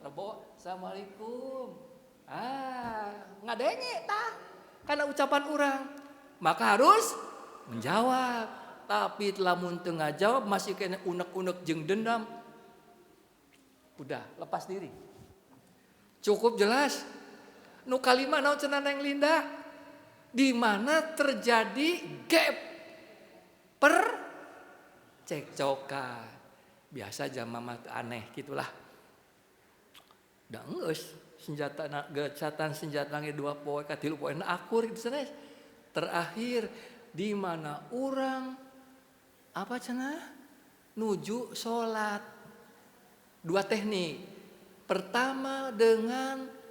Rebo, assalamualaikum. Ah, ngadenge tah karena ucapan urang. Maka harus menjawab. Tapi lamun teu ngajawab masih kena unek-unek jeung dendam. Udah, lepas diri. Cukup jelas. Nu kalima naon cenah Neng Linda? Di mana terjadi gap per cekcokan. Biasa jama mah aneh gitulah. Da geus senjata na gencatan senjata ge 2 poe ka 3 poe na akur gitu sanes. Terakhir di mana urang apa cenah nuju salat. 2 teknik. Pertama dengan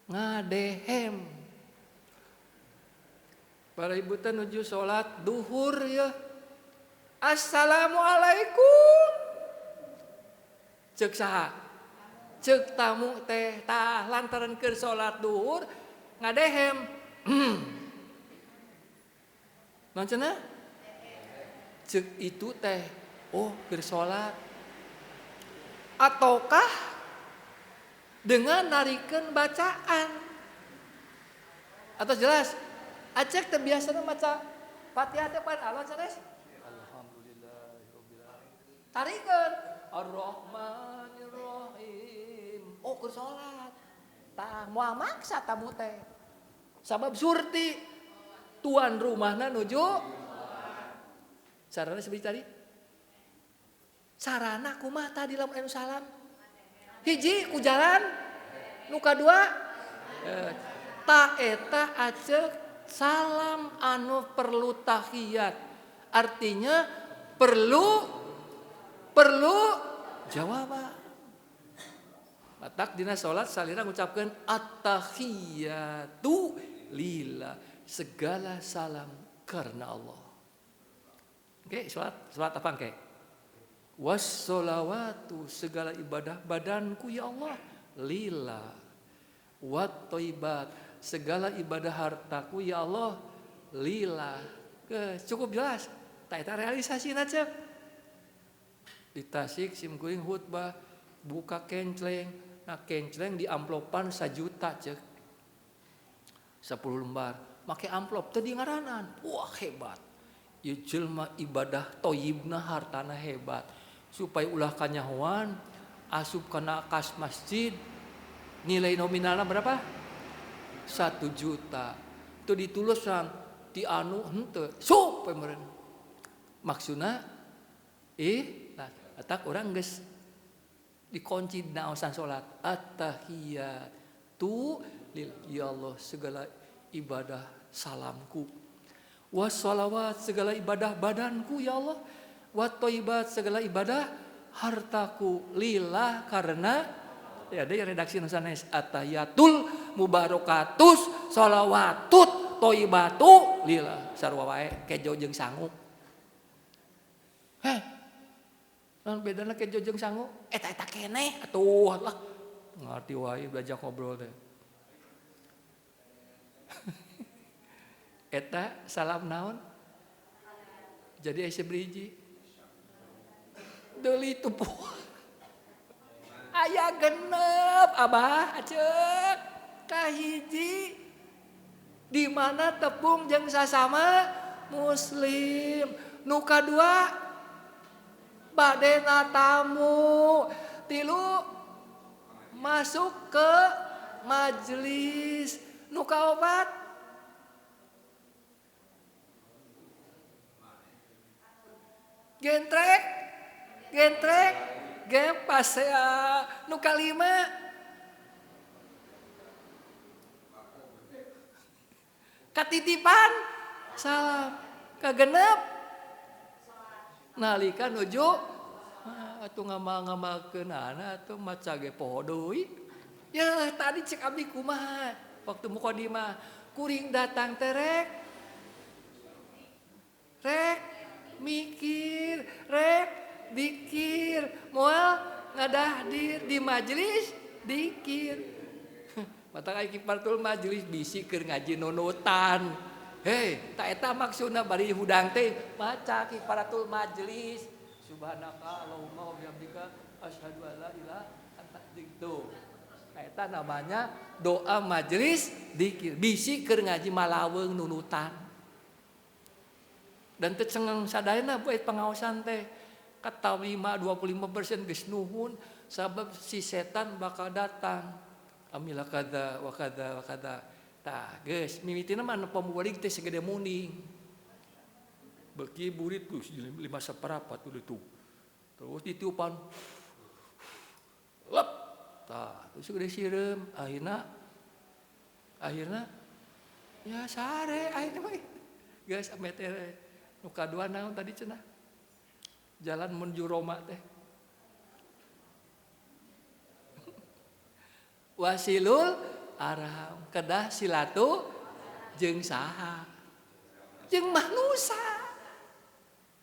ngadehem. Para ibu teh nuju salat duhur ya. Assalamualaikum. Ceuk saha? Ceuk tamu teh tah lantaran keur salat duhur ngadehem. Naon cenah? Ceuk itu teh oh keur salat. Ataukah Dengan narikeun bacaan. Atau jelas? Acek teh biasana maca Fatihah teh pan alon sanes? Alhamdulillahirabbil alamin. Tarikeun Ar-Rahmanir-Rahim. Oh keur salat. Tah moal maksa tamu teh. Sabab surti tuan rumahna nuju carana seperti tadi. Sarana kumaha tadi lamun anu salam? Hiji ku jalan, nu kadua ta eta acek salam anu perlu tahiyat. Artinya perlu jawaban. Matak dina salat salira ngucapkeun at-tahiyatu lillah, segala salam karena Allah. Oke, salat apa engke? Wassolawatu, segala ibadah badanku ya Allah, lillah. Wat thayyibat, segala ibadah hartaku ya Allah, lillah. Cukup jelas. Tak eta realisasina cek. Di Tasik sim kuring khutbah buka kencleng, nah kencleng di amplopan 1 juta cek. 10 lembar, make amplop teu di ngaranan. Wah hebat. Ieu jelema ibadah thayyibna hartana hebat. Supaya ulah kanyahoan asup kana kas masjid nilai nominalna berapa? 1 juta. Teu ditulusan ti anu henteu. Sup we meureun. Maksudna nah atak urang geus dikunci dina aosan salat at-tahiyatu lil ya Allah segala ibadah salamku. Wassalawat segala ibadah badanku ya Allah. Wat thayyibat segala ibadah hartaku lillah karena ya ada redaksi sanes at-tahiyatul mubarakatus sholawatut thayyibatu lillah sarua wae kejo jeung sangu. Heh. Naon bedana kejo jeung sangu? Eta-eta keneh atuh lah. Ngarti wae belajar ngobrol teh. Eta salam naon? Jadi aya sebriji. Deuli tupuh. Aya genep abah aceuk. Kahiji di mana tepung jeung sasama muslim. Nu kadua badena tamu. Tilu masuk ke majelis. Nu kaopat gentrek, gentrek, gempasea. Nu kalima katitipan salam. Kagenep nalika nuju atuh ngamal-ngamalkeunana atuh maca ge poho deui. Ya tadi cek abdi kumaha waktu mukadimah kuring datang teh rek rek mikir, rek dikir, moal ngadahdir di majelis dikir. Mata ai kipartul majelis bisi keur ngaji nunutan. Hei, tak eta maksudna bari hudang teh maca kifaratul majelis. Subhanaka Allahumma wa bihamdika asyhadu an la ilaha anta gitu. Eta namanya doa majelis dikir. Bisi keur ngaji malaweung nunutan. Dan teu cengeng sadayana buat pengawasan teh. Kata 25% geus nuhun sabab si setan bakal datang. Amila kada wa kada wa kada. Tah geus mimitina mah nu pamubalig teh segede muning. Beuki burit tuh 5 seperempat udah tuh. Terus ditiupan. Lep. Tah terus gede sireum akhirna ya sare akhirna mah. Geus metere. Nu kadua naon tadi cenah? Jalan menuju Roma teh. Wasilul arham kedah silatu jeung saha? Jeung manusa.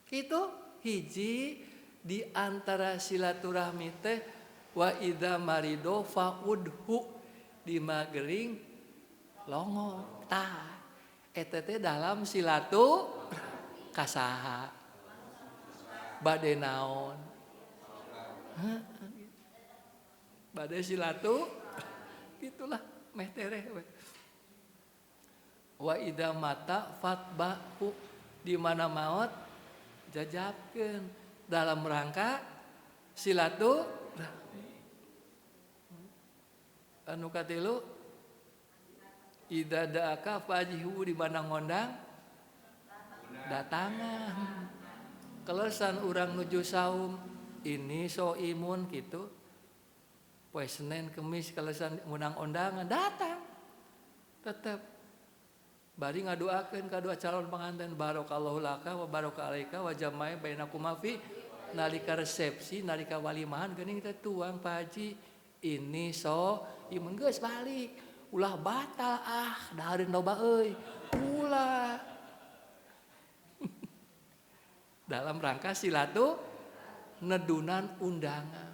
Kitu hiji di antara silaturahmi teh wa idza marido faudhu di magering longo. Tah eta teh dalam silatu kasaha bade naon bade silatu Gitulah meh tereh we. Wa idza mata fatbahu, di mana maot jajabkeun dalam rangka silaturahmi. Anu katilu idza da'aka fajihu, di mana ngondang datangan. Kelesan urang nuju saum ini soimun gitu. Poe Senin Kemis kelesan ngundang undangan datang. Tetep bari ngadoakeun ka dua calon pengantin barakallahu laka wa baraka alaika wa jama'a bainakuma fi, nalika resepsi nalika walimahan geuning teh tuang Pak Haji ini so imun geus balik ulah batal ah dahareun loba euy ulah. Dalam rangka silatu nedunan undangan.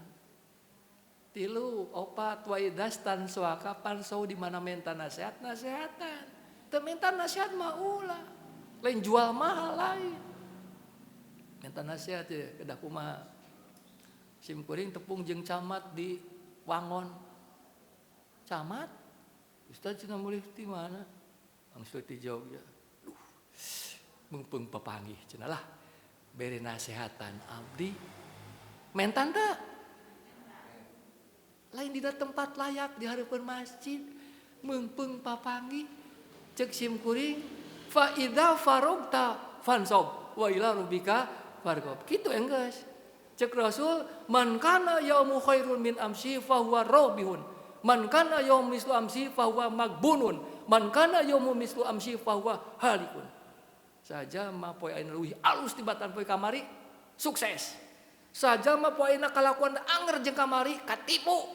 Tilu opat wa idastan suaka pansau, di mana minta nasihat nasihatan. Teu minta nasihat mah ulah. Lain jual mahal lain. Minta nasihat ya kedah kumaha. Sim kuring tepung jeung camat di Wangon. Camat? Ustaz cenah mulih ti mana? Langsung ti Jogja. Duh. Meungpeung papanggih cenah lah. Bere nasehatan abdi. Mentan teu? Lain dina tempat layak di hareupeun masjid. Meungpeung papanggih. Cek sim kuring fa idza faragta fansob wa ila rabbika farghab. Kitu enggeus. Cek Rasul man kana yaumu khairun min amsi fa huwa rabihun. Man kana yaumu mislu amsi fa huwa magbunun. Man kana yaumu mislu amsi fa huwa halikun. Saja mah poe ayeuna leuwih alus tibatan poe kamari sukses. Saja mah poe ayeuna kalakuan anger jeung kamari katipu.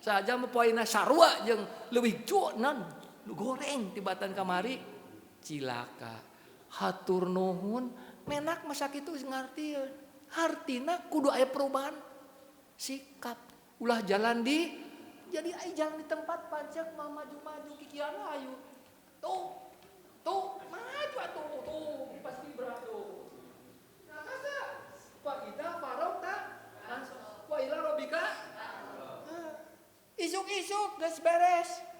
Saja mah poe ayeuna sarua jeung leuwih junan goreng tibatan kamari cilaka. Hatur nuhun menak masa kitu ngartieun. Hartina kudu aya perubahan sikap. Ulah jalan di jadi aya jalan di tempat pajak mah maju-maju kikian ayu. Tuh tuh maju atuh tuh pasti berat tuh. Nah kasa fa idza faragta wa ila rabbika. Isuk-isuk geus beres.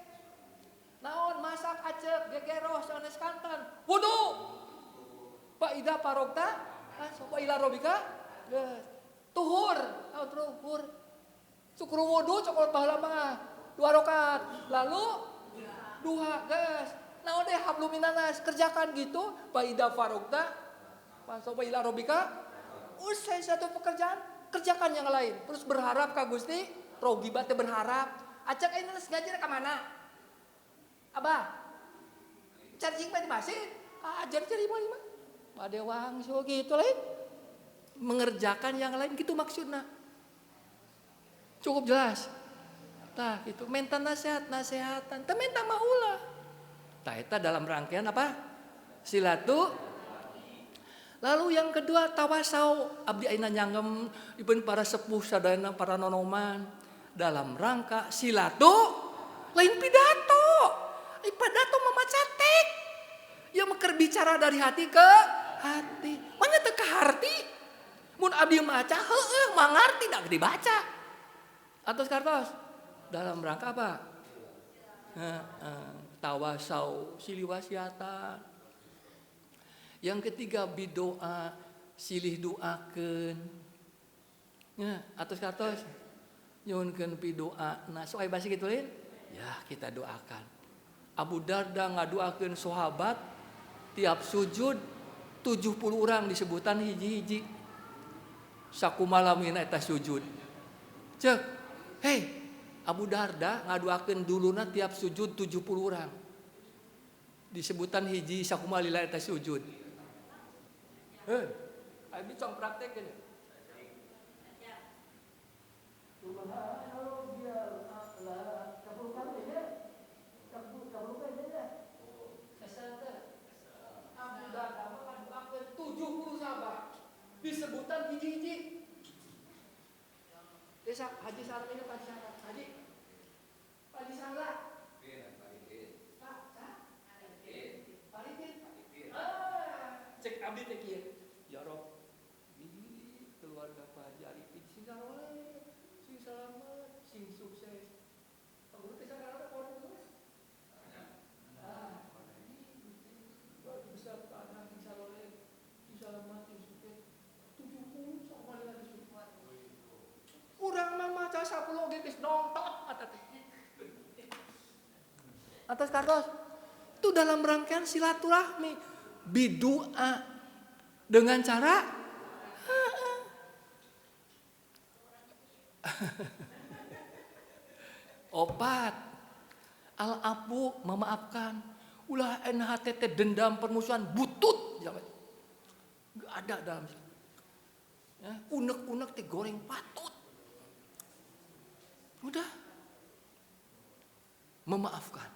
Naon masak acek gegeroh sanes kantan. Wudu. Fa idza faragta wa ila rabbika geus. Tuhur, naon tuhur. Syukur wudu cokot baheula mah 2 rakaat. Lalu duha geus. Naon deh hablum minanas kerjakan gitu. Fa idza faragta wa ila rabbika. Usai satu pekerjaan, kerjakan yang lain. Terus berharap ka Gusti, rogiba teh berharap. Acek ayeuna geus ngaji ka mana? Abah, charging mah di masjid, ajar cari mah bade wangsul gitu lain. Mengerjakan yang lain gitu maksudna. Cukup jelas. Tah gitu, minta nasihat, nasihatan, teu minta mah ulah. Tah eta dalam rangkaian apa? Silatu. Lalu yang kedua tawasau, abdi ayeuna nyanggem ibeun para sepuh sadayana para nonoman dalam rangka silatu lain pidato. Pidato memaca tek. Ya meker bicara dari hati ke hati. Mana teu kaharti? Mun abdi maca heueuh mangarti dak dibaca. Atos kartos. Dalam rangka apa? Tawasau silih wasiatan. Yang ketiga bidoa silih doakeun. Ya, atos kartos. Nyuhunkeun pidoa. Nah, sok aya basi kitu lain? Ya, kita doakan. Abu Darda ngadoakeun sahabat tiap sujud 70 orang disebutan hiji-hiji. Sakumalamina eta sujud. Cek, hei, Abu Darda ngadoakeun duluna tiap sujud 70 orang. Disebutan hiji sakumalila eta sujud. Hei, abi cong praktekeun. Abu Darda ngadoakeun 70 sahabat. Disebutan hiji-hiji. Desa Haji Salam ini Pak Haji. Haji. Pak Haji Salam. Pak, Arifin. Ah, cek abdi teh kieu. Ya Rob, di keluarga Pak Haji Arifin sing saroleh, sing selamat, sing sukses. Pak Guru teh sakarana pondok. Atas kartos. Itu dalam rangkaian silaturahmi. Bidua dengan cara opat al-afu memaafkan. Ulah NHTT dendam permusuhan butut. Gak ada dalam. Ya, unek-unek teh goreng patut. Udah. Memaafkan.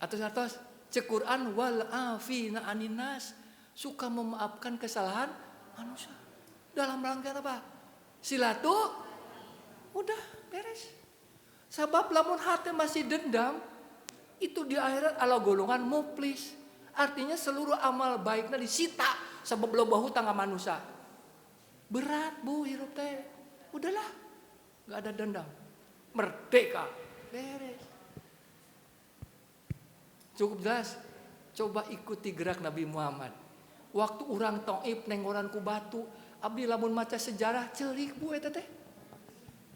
Atas cek Quran wal afina aninas, suka memaafkan kesalahan manusia. Dalam rangka apa? Silatu udah beres. Sebab lamun hati masih dendam itu di akhirat ala golongan muflis. Artinya seluruh amal baiknya disita sebab loba hutang ka manusia. Berat bu hirup teh. Udahlah, nggak ada dendam. Merdeka. Beres. Cukup jelas. Coba ikuti gerak Nabi Muhammad. Waktu urang Taif nenggoran ku batu, abdi lamun maca sejarah ceurik bu eta teh.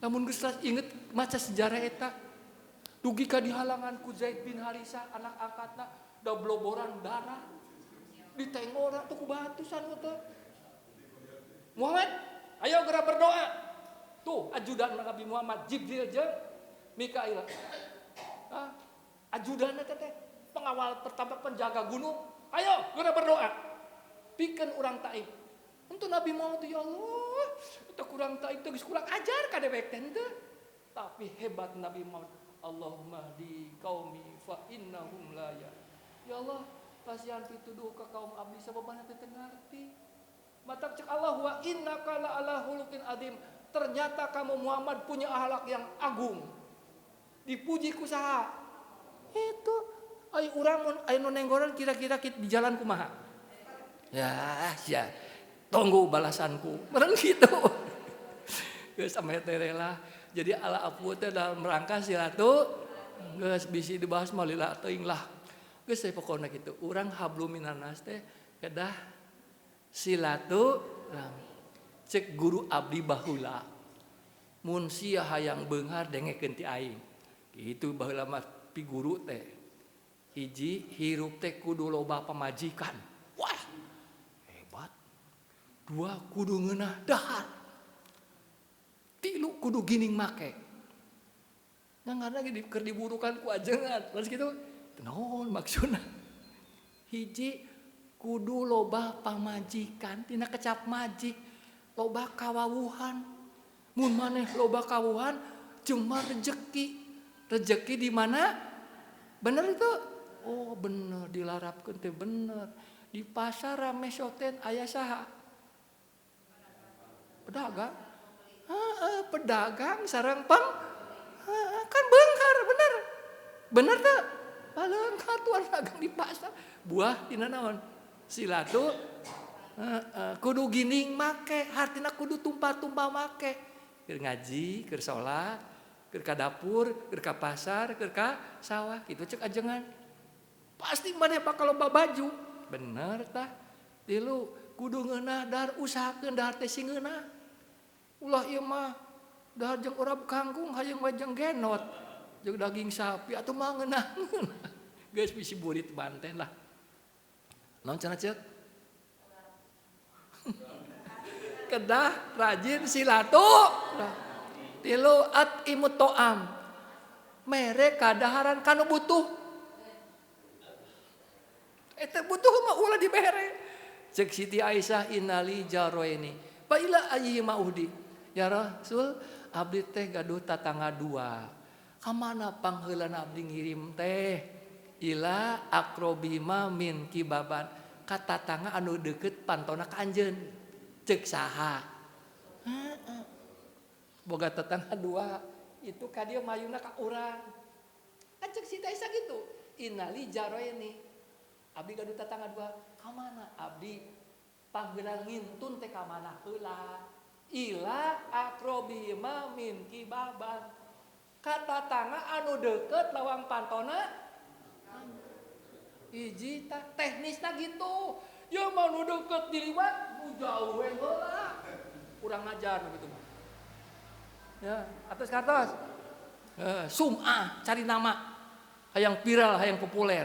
Lamun geus inget maca sejarah eta. Dugi ka dihalangan ku Zaid bin Haritsah anak angkatna da bloboran darah. Ditengoran tuh ku batu sanu teh. Muhammad, ayo geura berdoa. Tuh ajudan Nabi Muhammad Jibril jeung Mikail. Ah, ajudanna teh pengawal pertama penjaga gunung. Ayo geura berdoa. Pikeun urang Taif. Untuk Nabi Muhammad ya Allah, itu kurang Taif teh geus kurang ajar ka dewek teh henteu. Tapi hebat Nabi Muhammad. Allahumma di qaumi fa innahum la ya. Ya Allah, pasihan pituduh ka kaum abdi sababana teh teu ngarti. Matak cek Allah wa innaka la ala khuluqin adim. Ternyata kamu Muhammad punya akhlak yang agung. Dipuji ku saha? Itu ai urang mun aya nu nenggoran kira-kira di jalan kumaha? Ya, sia. Tunggu balasanku. Meureun kitu. Geus sampe teh lah. Jadi ala afu teh dalam rangka silatu geus bisi dibahas mah lila teuing lah. Geus teh pokona kitu. Urang hablum minannas teh kedah silaturahmi. Cek guru abdi baheula. Mun sia hayang beunghar dengekeun ti aing. Kitu baheula mah pi guru teh. Hiji hirup teh kudu loba pamajikan. Wah, hebat. Dua kudu ngeunah dahar. Tilu kudu gining make. Ngan lagi keur diburukan ku ajengan. Terus kitu, naon maksudna? Hiji kudu loba pamajikan tina kecap majik, loba kawawuhan. Mun maneh loba kawuhan cuma rejeki. Rejeki di mana? Bener itu? Oh bener, dilarapkeun teh bener. Di pasar rame soten aya saha? Pedagang. Pedagang sareng pang kan beungkar bener. Bener teu? Baleungkar tuan dagang di pasar. Buah tina naon? Silatu kudu gining make, hartina kudu tumpah-tumpah make. Keur ngaji, keur salat, keur ka dapur, keur ka pasar, keur ka sawah, kitu cek ajengan. Pasti maneh bakal loba baju. Bener tah. Tilu kudu ngeunah dahar usahakeun dahar teh sing ngeunah. Ulah ieu mah dahar jeung urap kangkung hayang we jeung genot. Jeung daging sapi atuh mah ngeunah. Geus bisi burit banten lah. Naon cenah ceuk? Kedah rajin silatu. Tilu at imut to'am. Mere kadaharan kanu butuh. Eta butuh mah ulah dibere. Cek Siti Aisyah innali jaroini. Fa ila ayyima uhdi. Ya Rasul, abdi teh gaduh tatangga dua. Kamana pangheulana abdi ngirim teh? Ila akrobima min kibaban. Ka tatangga anu deukeut pantona ka anjeun. Cek saha? Heeh. Boga tetangga dua, itu ka dieu mayuna ka urang. Kan cek Siti Aisyah gitu. Innali jaroini. Abdi gaduh tetangga dua, ka mana? Abdi pangheulana ngintun teh ka mana heula? Ila akrobima min kibaban. Ka tatangga anu deukeut lawang pantona. Hiji tah teknisna gitu. Ya mah nu deukeut diliwat, nu jauh we heula. Kurang ajar gitu mah. Ya, atas kartos. Sum'ah cari nama. Hayang viral, hayang populer.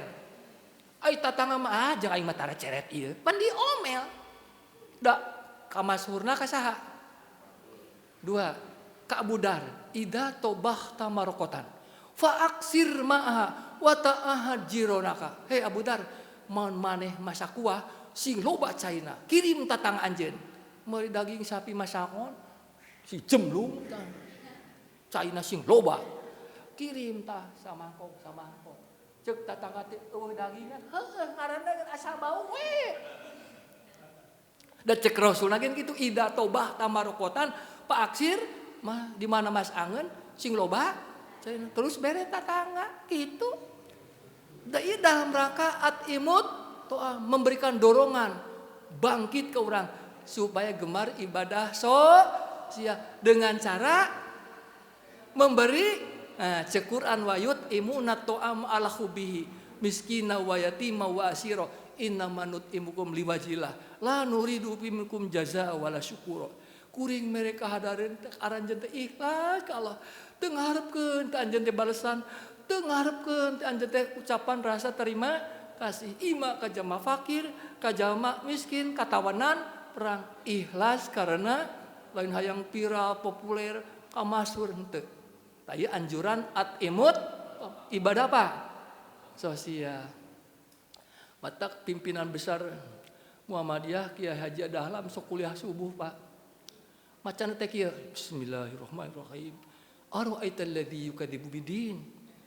Ai tatangga mah aja aing mah tara ceret ieu. Pan diomel. Da kamasurna ka saha? Dua, ka Abu Dar, ida tobah tamarokotan. Fa aksir ma'aha wa ta'ahad jironaka. Hei Abu Dar, mun maneh masak kuah sing loba caina, kirim tatangga anjeun. Meuli daging sapi masakon si jemlung tah. Caina sing loba. Kirim tah samangkok samangkok. Cek tatangga teh eueuh dagingan, heueuh ngaranna asal bau we. Da cek Rasul ge kitu ida tobah tamarokotan pa aksir mah di mana Mas Angen sing loba caina terus bere tatangga kitu. Da ieu dalam rangka at-imut toa memberikan dorongan bangkit ke orang supaya gemar ibadah sosial dengan cara memberi cek Quran wa yut'imuna ta'am ala hubbihi miskina wa yatima wa asira innama nut'imukum liwajillah la nuridu minkum jazaa wala syukura. Kuring mereka hadareun teh aranjeun teh ikhlas ka Allah, teu ngaharepkeun teh anjeun teh balesan, teu ngaharepkeun teh anjeun teh ucapan rasa terima kasih. Ima ka jama fakir, ka jama miskin, katawanan perang ikhlas karena lain hayang viral populer kamasur henteu. Tah ieu anjuran at-imut ibadah apa? Sosial. Matak pimpinan besar Muhammadiyah Kiai Haji Dahlan sok kuliah subuh Pak. Macana teh kieu, bismillahirrahmanirrahim. Ara'aita alladzi yukadzibu bidin.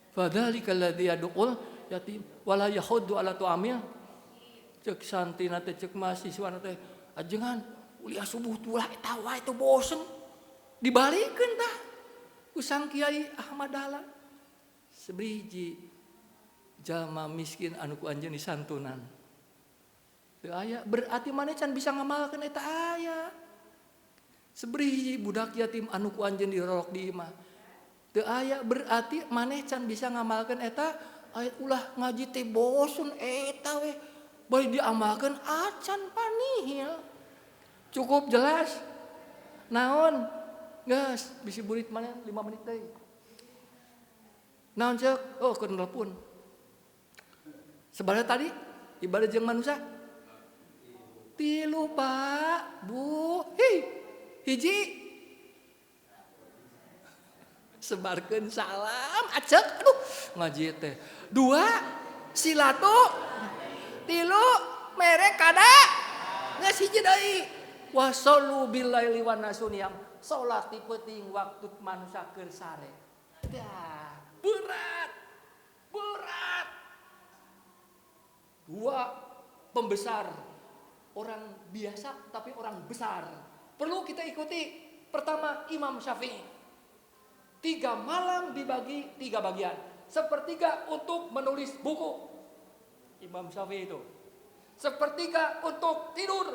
Fadzalikal ladzi yad'ul yatim wala yahuddu ala tu'amil. Cek santrina teh cek mahasiswa teh ajengan kuliah subuh tulah eta wae teh bosen. Dibalikeun tah ku sang Kiai Ahmad Dahlan. Sebriji jalma miskin anu ku anjeun disantunan. Teu aya berarti maneh can bisa ngamalkeun eta aya. Sebriji budak yatim anu ku anjeun dirorok di imah. Teu aya berarti maneh can bisa ngamalkeun eta aya ulah ngaji teh bosen eta we. Bari diamalkeun acan panihil. Cukup jelas. Naon? Geus bisi burit maneh 5 menit deui. Naon ceuk? Oh keur nelpon. Sebenarnya tadi ibadah jeung manusia tilu Pak, Bu. Hi. Hiji sebarkeun salam acek aduh ngaji teh. Dua silatu tilu mere kada geus hiji deui. Wasallu billaili wan nasuniyam. Salat di peuting waktu manusia keur sare. Dah, berat. Berat. Dua pembesar, orang biasa tapi orang besar. Perlu kita ikuti. Pertama Imam Syafi'i. 3 malam dibagi 3 bagian. 1/3 untuk menulis buku. Imam Syafi'i itu. 1/3 untuk tidur.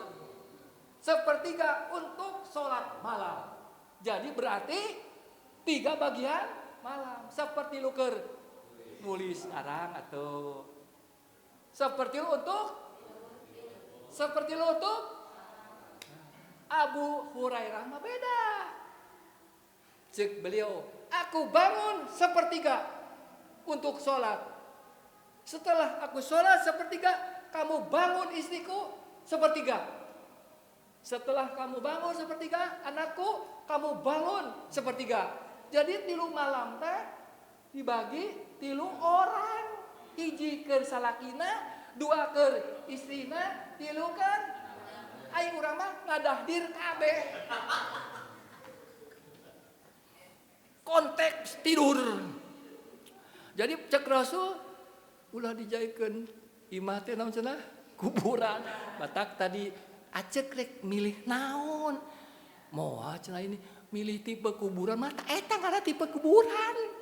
1/3 untuk sholat malam. Jadi berarti 3 bagian malam. Seperti lu keur nulis sekarang atau seperti lu untuk seperti lu untuk Abu Hurairah mah beda. Cek beliau, aku bangun 1/3 untuk sholat. Setelah aku sholat 1/3, kamu bangun istriku 1/3. Setelah kamu bangun 1/3, anakku kamu bangun 1/3. Jadi 3 malam teh dibagi 3 orang. Hiji keur salakina, 2 keur istrina, 3 keur aing urang mah ngadahdir kabeh. Konteks tidur. Jadi cek Rasul ulah dijaikeun imah teh naon cenah? Kuburan. Batak tadi acek rek milih naon? Moal cenah ini milih tipe kuburan mah eta ngaranna tipe kuburan.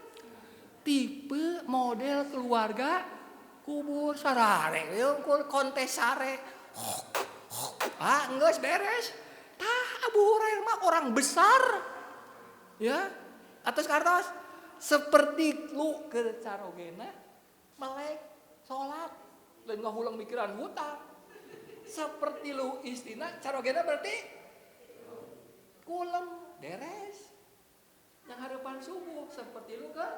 Tipe model keluarga kubur sarare unggul kontes sare. Ah, geus beres. Tah Abu Hurairah mah orang besar. Ya, atas kartos seperti lu ke carogena melek salat lain ngahulang mikiran hutang. Seperti lu istina carogena berarti kulem beres. Yang harapan subuh seperti lu ke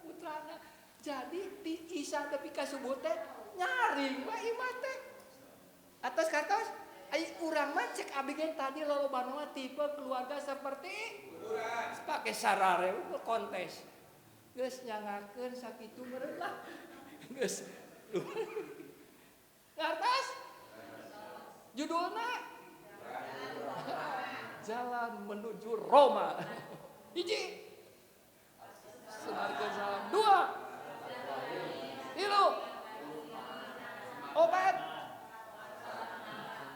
putrana. Jadi di isya tepi ka subuh teh nyaring we imah teh. Atos kartos ai urang mah cek abdi ge tadi lolobana mah tipe keluarga seperti urang. Pake sarare kontes. Geus nyangakeun sakitu meureun lah. Geus. Ngartos? Judulna Jalan Menuju Roma. Hiji. Sebarkeun salam. 2. 3. 4.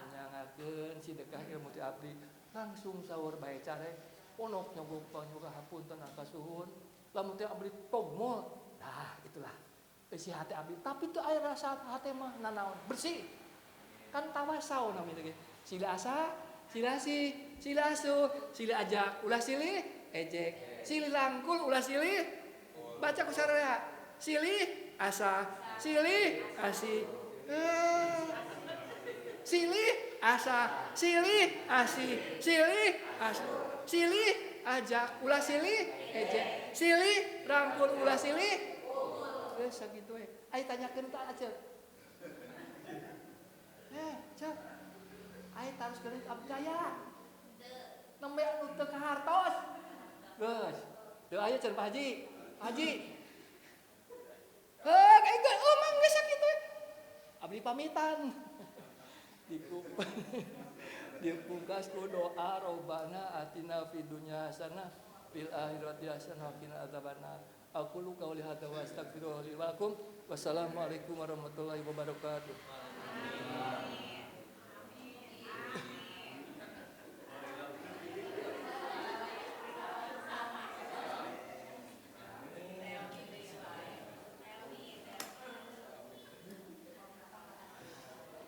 Nyangakeun sedekah ilmu ti abdi langsung sahur bae care ponok nyogok panyuka hapunten kasuhun lamun teh abdi togmol. Nah, itulah isi hati abdi. Tapi teu aya rasa hati mah nanaon bersih. Kan tawasau namanya teh. Sila asa, sila asih, sila asuh, sila ajak, ulah silih ejek, silih rangkul ulah silih baca ku sararea. Silih asa, silih asih. Silih asa, silih asih, silih asuh, silih ajak, ulah silih ejek, silih rangkul ulah silih. Geus sakitu we. Ai tanyakeun ka Acep. Cep. Ai taruskeun abdi kaya. Nembe anu teu kahartos. Geus. Teu aya can Pak Haji. Pak Haji. Heuh, kayak geus, oh mah geus sakitu we. Abdi pamitan. Dipungkas ku doa Robbana atina fid dunya hasanah fil akhirati hasanah wa qina adzabannar. Aku lu qauli hadza wa astaghfirullah li wa lakum. Wassalamualaikum warahmatullahi wabarakatuh.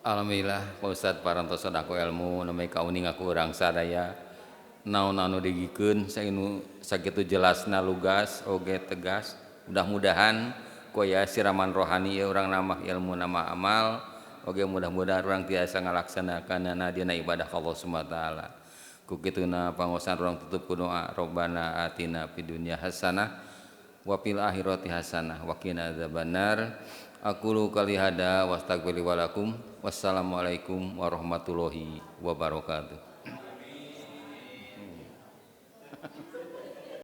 Alhamdulillah Pak Ustad parantos aku ilmu namai kauning aku urang sadaya naon anu digikeun sainu sakitu jelasna lugas oge tegas mudah-mudahan koya siraman rohani ieu urang nambah ilmu nambah amal oge mudah-mudahan urang tiasa ngalaksanakeunana dina ibadah ka Allah Subhanahu wa taala. Ku kituna pangosan urang tutup ku doa Robbana atina fid dunya hasanah wa fil akhirati hasanah wa qina adzabannar. Aqulu qali hada wastaghfiru wa lakum. Wassalamualaikum warahmatullahi wabarakatuh.